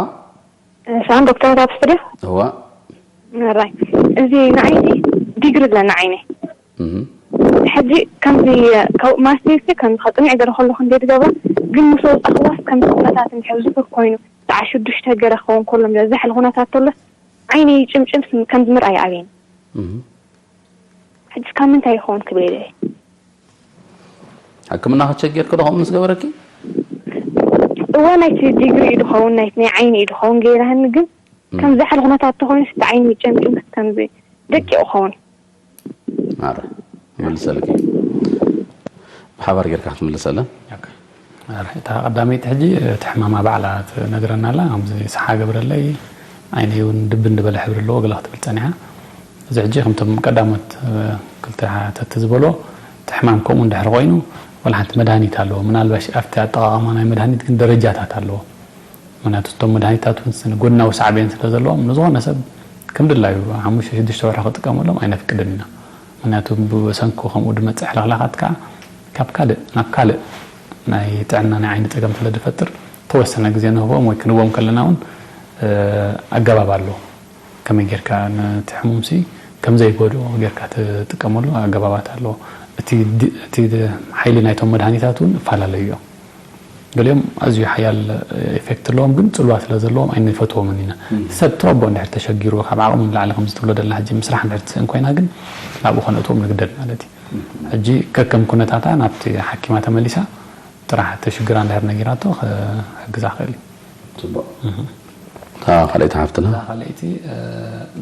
እ፣ ሰላም ዶክተር፣ ኣብ ስቱድዮ? እዋ። ኣራይ። እዚ ንዓይኒ ዲግሪ ኣለና ዓይነይ። እህ። ሕጂ ከምዚ፣ ካብ ማስተርሲ ከምዚ ከጥንዕ ገለ ከለኹ እንዴ ትገብሮ፣ ግን ምስ ወጻእክዋስ ከምዚ ኩነታት እንድሕር ዝሑር ኮይኑ፣ ሰዓት ሽዱሽተ ገለ ክኸውን ከሎ፣ እንድሕር ዝዛሕል ኩነታት ተሎ፣ ዓይነይ ይጭምጭም፣ ከምዚ ምርኣይ ይኣብየኒ። እህ። ሕጂ ካብ ምንታይ ይኸውን ክብል ኢለ እየ። ሕክምና ክትሸገርኪ ዶ ከምኡ ምስ ገበረኪ? እወ፣ ናይቲ ዲግሪ እዩ ድኸውን፣ ናይቲ ናይ ዓይኒ እዩ ድኸውን፣ ገይራህኒ ግን እም። ከም ዛሕሊ ኩነታት ተኾይኑ፣ ስቲ ዓይኒ ይጨምጭም፣ ከምዚ ደቂቑ ኸውን። ኣረ፣ መልሰልኪ። ብሓባር ጌርካ ክትምልሰለን። ኦኬ። ኣረ፣ እታ ቀዳመይቲ ሕጂ፣ እቲ ሕማማ ባዕላ ትነግረና ኣላ፣ ከምዚ ሰሓ ገብረለይ፣ ዓይነይ እውን ድብን ዝበለ ሕብሪ ኣለዎ፣ ገለ ክትብል ጸኒሓ። እዚ ሕጂ ከምቶም ቀዳሞት፣ እ፣ ክልተ ሓተቲ ዝበልዎ፣ እቲ ሕማም ከምኡ እንድሕር ኮይኑ፣ ዋላ ሓንቲ መድሃኒት ኣለዎ። ምናልባሽ ኣብቲ ኣጠቓቕማ ናይ መድሃኒት ግን ደረጃታት ኣለዎ። ምኽንያቱ እቶም መድሃኒታት እውን ስኒ ጎድናዊ ሳዕቤን ስለ ዘለዎም፣ ንዝኾነ ሰብ ከም ድላዩ ሓሙሽተ ሽዱሽተ ወርሒ ክጥቀመሎም ኣይነፍቅድን ኢና። ምክንያቱ ብሰንኩ ከምኡ ድመፅእ ሕልኽላኻት ከዓ ካብ ካልእ ናብ ካልእ ናይ ጥዕና ናይ ዓይኒ ፀገም ስለ ዝፈጥር፣ ተወሰነ ግዜ ንህቦም ወይ ክንዎም ከለና እውን ኣገባብ ኣለዎ። ከመይ ጌርካ ነቲ ሕሙምሲ ከም ዘይጎድኦ ጌርካ ትጥቀመሉ ኣገባባት ኣለዎ። እቲ ሓይሊ ናይቶም መድሃኒታት እውን እፈላለዩ እዮም። ገሊኦም ኣዝዩ ሓያል ኢፌክት ኣለዎም፣ ግን ፅልዋ ስለ ዘለዎም ኣይንፈትዎምን ኢና። ሰብ ትረቦ እንድሕር ተሸጊሩ ካብ ዓቕሙ ንላዕሊ ከምዚ ትብሎ ደላ ሕጂ ምስራሕ እንድሕር ትስእን ኮይና ግን ናብኡ ከነእትዎም ንግደድ ማለት እዩ። ሕጂ ከከም ኩነታታ ናብቲ ሓኪማ ተመሊሳ ጥራሕ እቲ ሽግራ እንድሕር ነጊራቶ ክሕግዛ ክእል እዩ። ፅቡቅ። እታ ካልኣይቲ ሓፍትና እዛ ካልኣይቲ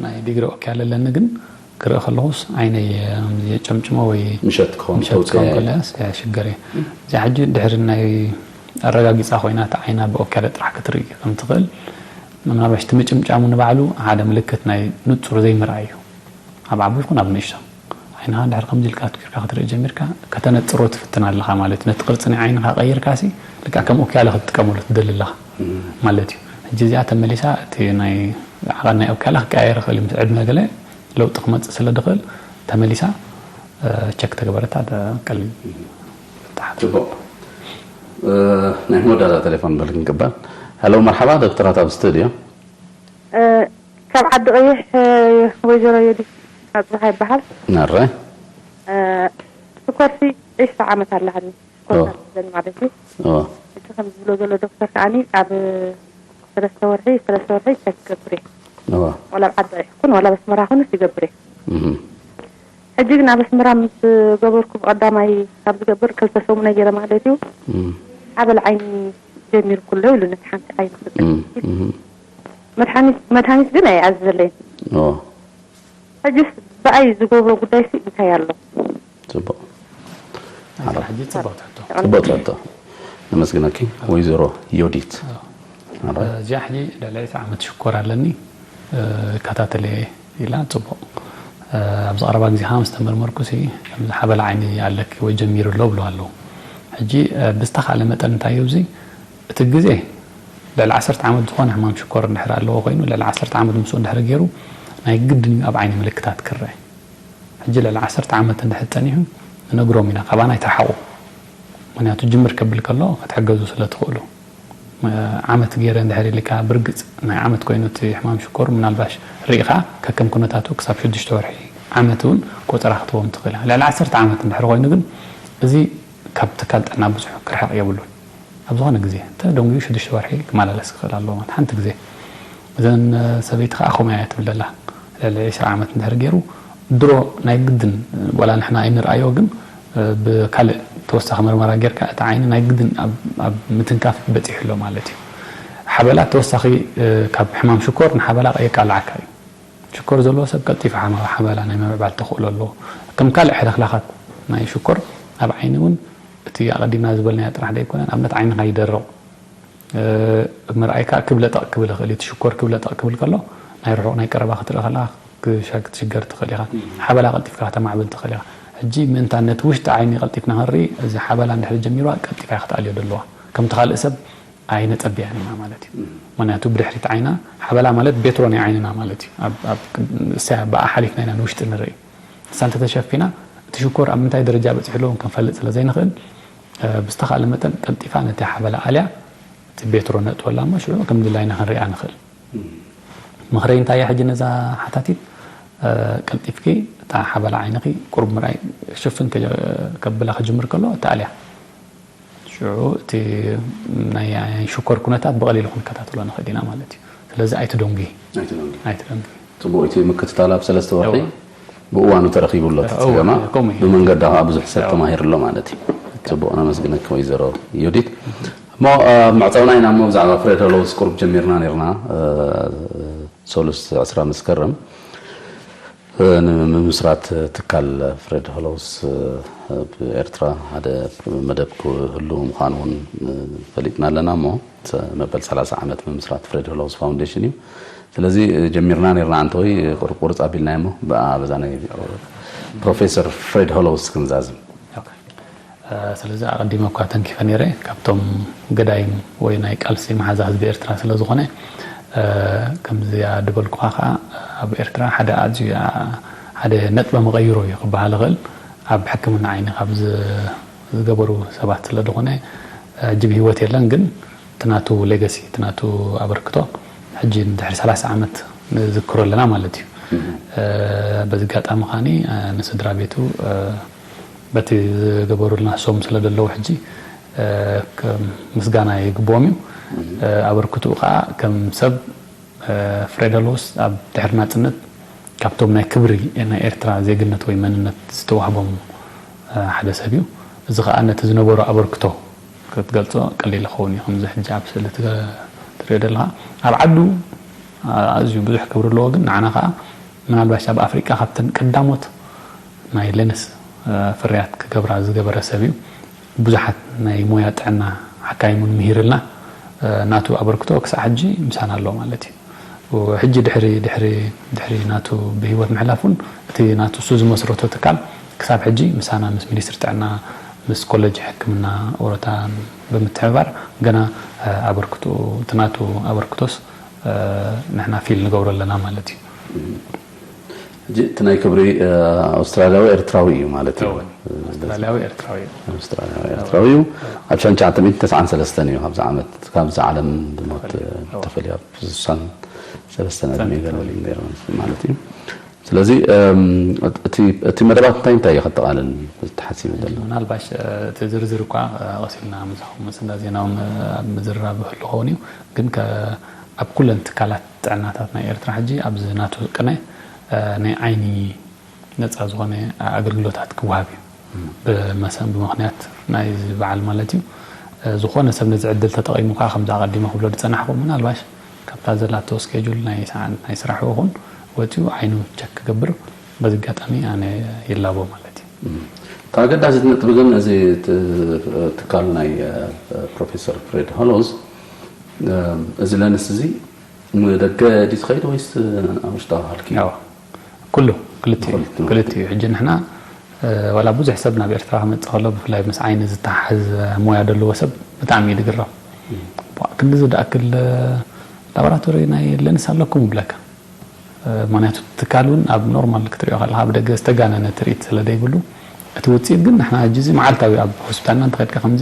ናይ ዲግሪ ኦኬ ኣለለኒ ግን ክርኢ ከለኹስ ዓይነይ የጨምጭሞ ወይ ምሸት ክኸውን ምሸት ክኸውን ከለስ ሽገር እየ። እዚኣ ሕጂ ድሕሪ ናይ ኣረጋጊፃ ኮይና እቲ ዓይና ብኦኬ ኣለ ጥራሕ ክትርኢ ከም ትኽእል ምናልባሽ እቲ ምጭምጫሙ ንባዕሉ ሓደ ምልክት ናይ ንፁር ዘይምርኣይ እዩ። ኣብ ዓቢ ይኹን ኣብ ንእሽቶ ዓይንኻ እንድሕር ከምዚ ኢልካ ኣትኪርካ ክትርኢ ጀሚርካ ከተነፅሮ ትፍትን ኣለኻ ማለት እዩ። ነቲ ቅርፂ ናይ ዓይንኻ ቀይርካ ሲ ልክዕ ከም ኦኬ ኣለ ክትጥቀመሉ ትደሊ ኣለኻ ማለት እዩ። ሕጂ እዚኣ ተመሊሳ እቲ ናይ ዓቐን ናይ ኦኬ ኣለ ክቀያየር ይኽእል እዩ። ምስ ዕድመ ገለ ለውጢ ክመፅእ ስለ ድኽእል ተመሊሳ ቸክ ተገበረታ ቀሊል። ፅቡቅ። ናይ መወዳእታ ቴሌፎን በል ክንቅበል። ሄሎ መርሓባ ዶክተራት ኣብ ስቱድዮ። ካብ ዓዲ ቀይሕ ወይዘሮ ዮዲት ኣፅብሃ ይበሃል። ናረ ሽኮርሲ ዕሽተ ዓመት ኣለሃኒ። ሽኮር ኣለኒ ማለት እዩ። እቲ ከም ዝብሎ ዘሎ ዶክተር ከዓኒ ኣብ ሰለስተ ወርሒ ሰለስተ ወርሒ ቸክ ክገብር እየ። ዋላ ኣብ ዓዲ ቀይሕ ኩን ዋላ ኣብ ኣስመራ ኩንስ ይገብር እየ። ሕጂ ግን ኣብ ኣስመራ ምስ ገበርኩ ብቐዳማይ ካብ ዝገብር ክልተ ሰሙነ ገይረ ማለት እዩ። ሓበል ዓይኒ ጀሚርኩ ኣሎ ኢሉ ነቲ ሓንቲ ዓይኒ ክጥል መድሓኒት ግን ኣይኣዘዘለይን። ሕጅስ ብኣይ ዝገብሮ ጉዳይሲ እንታይ ኣሎ? ፅቡቅ ሕጂ ፅቡቅ ትሕቶ። ፅቡቅ ትሕቶ። ነመስግነኪ ወይዘሮ ዮዲት። እዚኣ ሕጂ ልዕሊ ዕስራ ዓመት ሽኮር ኣለኒ እከታተለ ኢላ ፅቡቅ ኣብዚ ቀረባ ግዜ ከዓ ምስ ተመርመርኩ ሲ ከምዚ ሓበላ ዓይኒ ኣለኪ ወይ ጀሚሩ ኣሎ ብሎ ኣለዉ። ሕጂ ብዝተኻእለ መጠን እንታይ እዩ እዚ እቲ ግዜ ልዕሊ ዓሰርተ ዓመት ዝኾነ ሕማም ሽኮር እንድሕር ኣለዎ ኮይኑ ልዕሊ ዓሰርተ ዓመት ምስኡ እንድሕር ገይሩ ናይ ግድን እዩ ኣብ ዓይኒ ምልክታት ክረአ። ሕጂ ልዕሊ ዓሰርተ ዓመት እንድሕር ፀኒሑ ንነግሮም ኢና ካባና ኣይትርሓቑ። ምክንያቱ ጅምር ከብል ከሎ ክትሕገዙ ስለ ትኽእሉ። ዓመት ገይረ እንድሕር ኢልካ ብርግፅ ናይ ዓመት ኮይኑ እቲ ሕማም ሽኮር ምናልባሽ ርኢኻ ከከም ኩነታቱ ክሳብ ሽዱሽተ ወርሒ ዓመት እውን ቆፀራ ክትቦም ትኽእል ኢኻ። ልዕሊ ዓሰርተ ዓመት እንድሕር ኮይኑ ግን እዚ ካብ ትካል ጥዕና ብዙሕ ክርሕቕ የብሉን። ኣብ ዝኾነ ግዜ እንተ ደንጉዩ ሽዱሽተ ወርሒ ክመላለስ ክኽእል ኣለዎ ማለት ሓንቲ ግዜ። እዘን ሰበይቲ ከዓ ከምኡ እያ ትብል ዘላ። ልዕሊ ዕስራ ዓመት እንድሕር ገይሩ ድሮ ናይ ግድን ዋላ ንሕና ኣይንርኣዮ ግን ብካልእ ተወሳኺ መርመራ ጌርካ እቲ ዓይኒ ናይ ግድን ኣብ ምትንካፍ በፂሑ ኣሎ ማለት እዩ። ሓበላ ተወሳኺ ካብ ሕማም ሽኮር ንሓበላ የቃልዓካ እዩ። ሽኮር ዘለዎ ሰብ ቀልጢፉ ሓበላ ናይ ምምዕባል ተኽእሎ ኣለዎ። ከም ካልእ ሕልኽላኻት ናይ ሽኮር ኣብ ዓይኒ እውን እቲ ኣቐዲምና ዝበልናዮ ጥራሕ ደይኮነ ንኣብነት ዓይንኻ ይደርቕ ምርኣይካ ክብለጠቕ ክብል ይኽእል እዩ። እቲ ሽኮር ክብለጠቕ ክብል ከሎ ናይ ርሑቕ ናይ ቀረባ ክትርኢ ከለኻ ክትሽገር ትኽእል ኢኻ። ሓበላ ቀልጢፍካ ከተማዕብል ትኽእል ኢኻ። ሕጂ ምእንታን ነቲ ውሽጢ ዓይኒ ቀልጢፍና ክንርኢ እዚ ሓበላ እንድሕር ጀሚርዋ ቀልጢፋ እያ ክትኣልዮ ዘለዋ። ከምቲ ካልእ ሰብ ኣይነጸብያን ኢና ማለት እዩ። ምኽንያቱ ብድሕሪት ዓይና ሓበላ ማለት ቤትሮ ናይ ዓይንና ማለት እዩ። እሳ ብኣ ሓሊፍና ኢና ንውሽጢ ንርኢ። እሳ እንተተሸፊና እቲ ሽኮር ኣብ ምንታይ ደረጃ በፂሑ ኣለዎ ክንፈልጥ ስለ ዘይንኽእል ብዝተኻእለ መጠን ቀልጢፋ ነቲ ሓበላ ኣልያ እቲ ቤትሮ ነእትወላ እሞ ሽዑ ከም ድላይና ክንሪኣ ንኽእል። ምኽረይ እንታይ እያ ሕጂ ነዛ ሓታቲት ቀልጢፍኪ እታ ሓበላ ዓይንኺ ቁሩብ ምርኣይ ሽፍን ከብላ ክጅምር ከሎ እታ ኣልያ ሽዑ እቲ ናይ ሽኮር ኩነታት ብቐሊሉ ክንከታተሎ ንኽእል ኢና ማለት እዩ። ስለዚ ኣይትደንጉ። ኣይትደንጉ። ፅቡቅ እቲ ምክትታል ኣብ ሰለስተ ወርሒ ብእዋኑ ተረኺቡ ኣሎ እቲ ፀገማ። ብመንገዳ ከዓ ብዙሕ ሰብ ተማሂሩ ኣሎ ማለት እዩ። ፅቡቅ ነመስግነኪ ወይዘሮ ዮዲት። እሞ ኣብ መዕፀውና ኢና እሞ ብዛዕባ ፍሬድ ሆሎውስ ቁሩብ ጀሚርና ነርና ሰሉስ ዕስራ መስከረም ንምምስራት ትካል ፍሬድ ሆሎውስ ኣብ ኤርትራ ሓደ መደብ ክህሉ ምዃኑ እውን ፈሊጥና ኣለና እሞ መበል ሰላሳ ዓመት ምምስራት ፍሬድ ሆሎውስ ፋውንዴሽን እዩ። ስለዚ ጀሚርና ነርና ኣንተወይ ቁርቁርፅ ኣቢልና እሞ ብኣ በዛ ናይ ፕሮፌሰር ፍሬድ ሆሎውስ ክንዛዝም። ስለዚ ኣቐዲመ እኳ ተንኪፈ ነይረ ካብቶም ገዳይም ወይ ናይ ቃልሲ መሓዛ ህዝቢ ኤርትራ ስለ ዝኾነ ከምዚኣ ድበልኩኻ ከዓ ኣብ ኤርትራ ሓደ ኣዝዩ ሓደ ነጥበ መቐይሮ እዩ ክበሃል ይኽእል። ኣብ ሕክምና ዓይኒ ካብ ዝ- ዝገበሩ ሰባት ስለ ዝኾነ ሕጂ ብህይወት የለን፣ ግን እቲ ናቱ ሌጋሲ፣ እቲ ናቱ ኣበርክቶ ሕጂ ንድሕሪ ሰላሳ ዓመት ንዝክሮ ኣለና ማለት እዩ። በዚ ኣጋጣሚ ከዓኒ ንስድራ ቤቱ በቲ ዝገበሩልና ሶም ስለ ዘለዉ ሕጂ ምስጋና ይግብኦም እዩ። ኣበርክትኡ ከዓ ከም ሰብ ፍሬድ ሆሎውስ ኣብ ድሕሪ ናጽነት ካብቶም ናይ ክብሪ ናይ ኤርትራ ዜግነት ወይ መንነት ዝተዋህቦም ሓደ ሰብ እዩ። እዚ ከዓ ነቲ ዝነበሮ ኣበርክቶ ክትገልጾ ቀሊል ይኸውን እዩ። ከምዚ ሕጂ ኣብ ስእሊ ትገ- ትሪኦ ዘለኻ ኣብ ዓዱ ኣዝዩ ብዙሕ ክብሪ ኣለዎ፣ ግን ንዓና ከዓ ምናልባሽ ኣብ ኣፍሪቃ ካብተን ቀዳሞት ናይ ሌንስ ፍርያት ክገብራ ዝገበረ ሰብ እዩ። ብዙሓት ናይ ሞያ ጥዕና ሓካይም እውን ምሂርልና። ናቱ ኣበርክቶ ክሳዕ ሕጂ ምሳና ኣሎ ማለት እዩ። ሕጂ ድሕሪ ድሕሪ ድሕሪ ናቱ ብህይወት ምሕላፍ እውን እቲ ናቱ እሱ ዝመስረቶ ትካል ክሳብ ሕጂ ምሳና ምስ ሚኒስትሪ ጥዕና ምስ ኮሌጅ ሕክምና ኦሮታ ብምትሕብባር ገና ኣበርክቶ እቲ ናቱ ኣበርክቶስ ንሕና ፊል ንገብሮ ኣለና ማለት እዩ። ሕጂ እቲ ናይ ክብሪ ኣውስትራልያዊ ኤርትራዊ እዩ ማለት እዩ። ኣውስትራልያዊ ኤርትራዊ እዩ። ኣውስትራልያዊ ኤርትራዊ እዩ። ኣብ ሻን ትሽዓተ ሚእትን ተስዓን ሰለስተን እዩ ካብዚ ዓመት ካብዚ ዓለም ብሞት ተፈልዩ ኣብ ስሳን ሰለስተን ዕድመ ገለ ነይሩ ማለት እዩ። ስለዚ እቲ መደባት እንታይ እንታይ እዩ ከጠቓልል ተሓሲቡ ዘሎ? ምናልባሽ እቲ ዝርዝር እኳ ቀሲልና ምሳኹም ምስ እንዳ ዜና እውን ኣብ ምዝርራብ ይህሉ ኸውን እዩ። ግን ኣብ ኩለን ትካላት ጥዕናታት ናይ ኤርትራ ሕጂ ኣብዚ ናቱ ቅነ ናይ ዓይኒ ነፃ ዝኾነ ኣገልግሎታት ክወሃብ እዩ። ብመሰን ብምኽንያት ናይዚ በዓል ማለት እዩ። ዝኾነ ሰብ ነዚ ዕድል ተጠቒሙ ከዓ ከምዚ ኣቐዲመ ክብሎ ዝፀናሕኩ ምናልባሽ ካብታ ዘላቶ ስኬጁል ናይ ሰዓት ናይ ስራሕ ይኹን ወፂኡ ዓይኑ ቸክ ክገብር በዚ ኣጋጣሚ ኣነ ይላቦ ማለት እዩ። እቲ ኣገዳሲት ነጥቢ ግን እዚ ትካል ናይ ፕሮፌሰር ፍሬድ ሆሎዝ እዚ ለንስ እዚ ንደገ ድዩ ዝኸይድ ወይስ ኣብ ውሽጣዊ ሃልኪ? ኩሉ ክልቲኡ ክልቲኡ ሕጂ ንሕና ዋላ ብዙሕ ሰብ ናብ ኤርትራ ክመፅእ ከሎ ብፍላይ ምስ ዓይኒ ዝተሓሓዝ ሞያ ዘለዎ ሰብ ብጣዕሚ እዩ ዝግረም። ክንድዚ ዝኣክል ላቦራቶሪ ናይ ሌንስ ኣለኩም ይብለካ። ምክንያቱ ትካል እውን ኣብ ኖርማል ክትሪኦ ከለካ ኣብ ደገ ዝተጋነነ ትርኢት ስለ ዘይብሉ እቲ ውፅኢት ግን ንሕና ሕጂ እዚ መዓልታዊ ኣብ ሆስፒታልና እንተኸድካ ከምዚ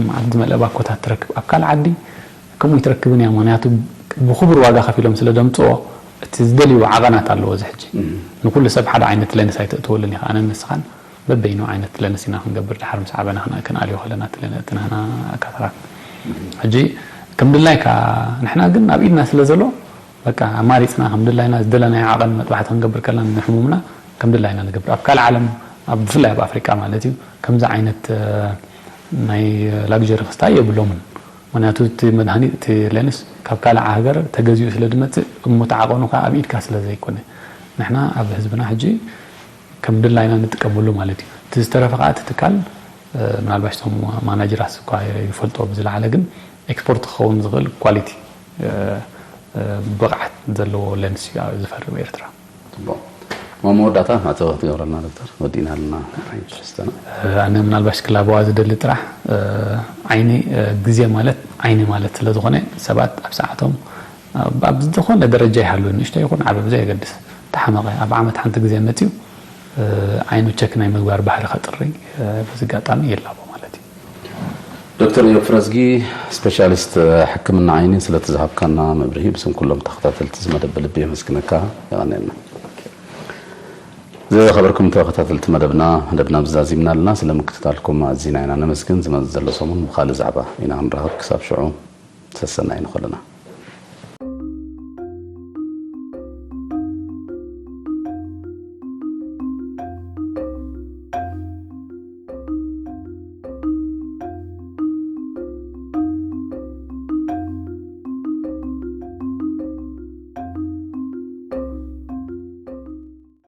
መዓልቲ ዝመልአ ባኮታት ትረክብ ኣብ ካልእ ዓዲ ከምኡ ይትረክብን እያ። ምክንያቱ ብክቡር ዋጋ ከፊሎም ስለ ደምፅኦ እቲ ዝደልይዎ ዓቐናት ኣለዎ። እዚ ሕጂ ንኩሉ ሰብ ሓደ ዓይነት ሌንስ ኣይተእትወሉን ኢኻ። ኣነን ንስኻን በበይኑ ዓይነት ሌንስ ኢና ክንገብር ድሓር ምስ ዓበና ክንኣልዮ ከለና እቲ ናህና ካታራክት ሕጂ ከም ድላይካ ንሕና ግን ኣብ ኢድና ስለ ዘሎ በቃ ኣማሪፅና ከም ድላይና ዝደለናዮ ዓቐን መጥባሕቲ ክንገብር ከለና ንሕሙምና ከም ድላይና ንገብር። ኣብ ካልእ ዓለም ብፍላይ ኣብ ኣፍሪቃ ማለት እዩ ከምዚ ዓይነት ናይ ላግጀሪ ክስታይ የብሎምን። ምክንያቱ እቲ መድሃኒት እቲ ሌንስ ካብ ካልእ ሃገር ተገዚኡ ስለ ዝመፅእ እሞ እቲ ዓቐኑ ከዓ ኣብ ኢድካ ስለ ዘይኮነ ንሕና ኣብ ህዝብና ሕጂ ከም ድላይና ንጥቀመሉ ማለት እዩ። እቲ ዝተረፈ ከዓ እቲ ትካል ምናልባሽ እቶም ማናጀራት እኳ ይፈልጥዎ ብዝለዓለ ግን ኤክስፖርት ክኸውን ዝኽእል ኳሊቲ ብቕዓት ዘለዎ ሌንስ እዩ ዝፈርም ኤርትራ። ኣብ መወዳእታ ማዕተባ ክትገብረልና ዶክተር ወዲእና ኣለና። ኣነ ምናልባሽ ክላበዋ ዝደሊ ጥራሕ ዓይኒ ግዜ ማለት ዓይኒ ማለት ስለ ዝኾነ ሰባት ኣብ ሰዓቶም ኣብ ዝኾነ ደረጃ ይሃሉ ንእሽቶ ይኹን ዓበ ብዘየገድስ ተሓመቐ ኣብ ዓመት ሓንቲ ግዜ መፅዩ ዓይኑ ቸክ ናይ ምግባር ባህሪ ከጥሪ በዚ ኣጋጣሚ ይላቦ ማለት እዩ። ዶክተር እዮብ ፍረዝጊ ስፔሻሊስት ሕክምና ዓይኒ ስለቲ ዝሃብካና መብርሂ ብስም ኩሎም ተኸታተልቲ እዚ መደብ ብልቢ የመስግነካ። የቐንየልና። ዝኸበርኩም ተኸታተልቲ መደብና መደብና ብዛዚምና ኣለና። ስለ ምክትታልኩም ኣዚና ኢና ነመስግን። ዝመጽእ ዘሎ ሰሙን ብኻልእ ዛዕባ ኢና ክንራኸብ። ክሳብ ሽዑ ሰሰናይ ንኹልና።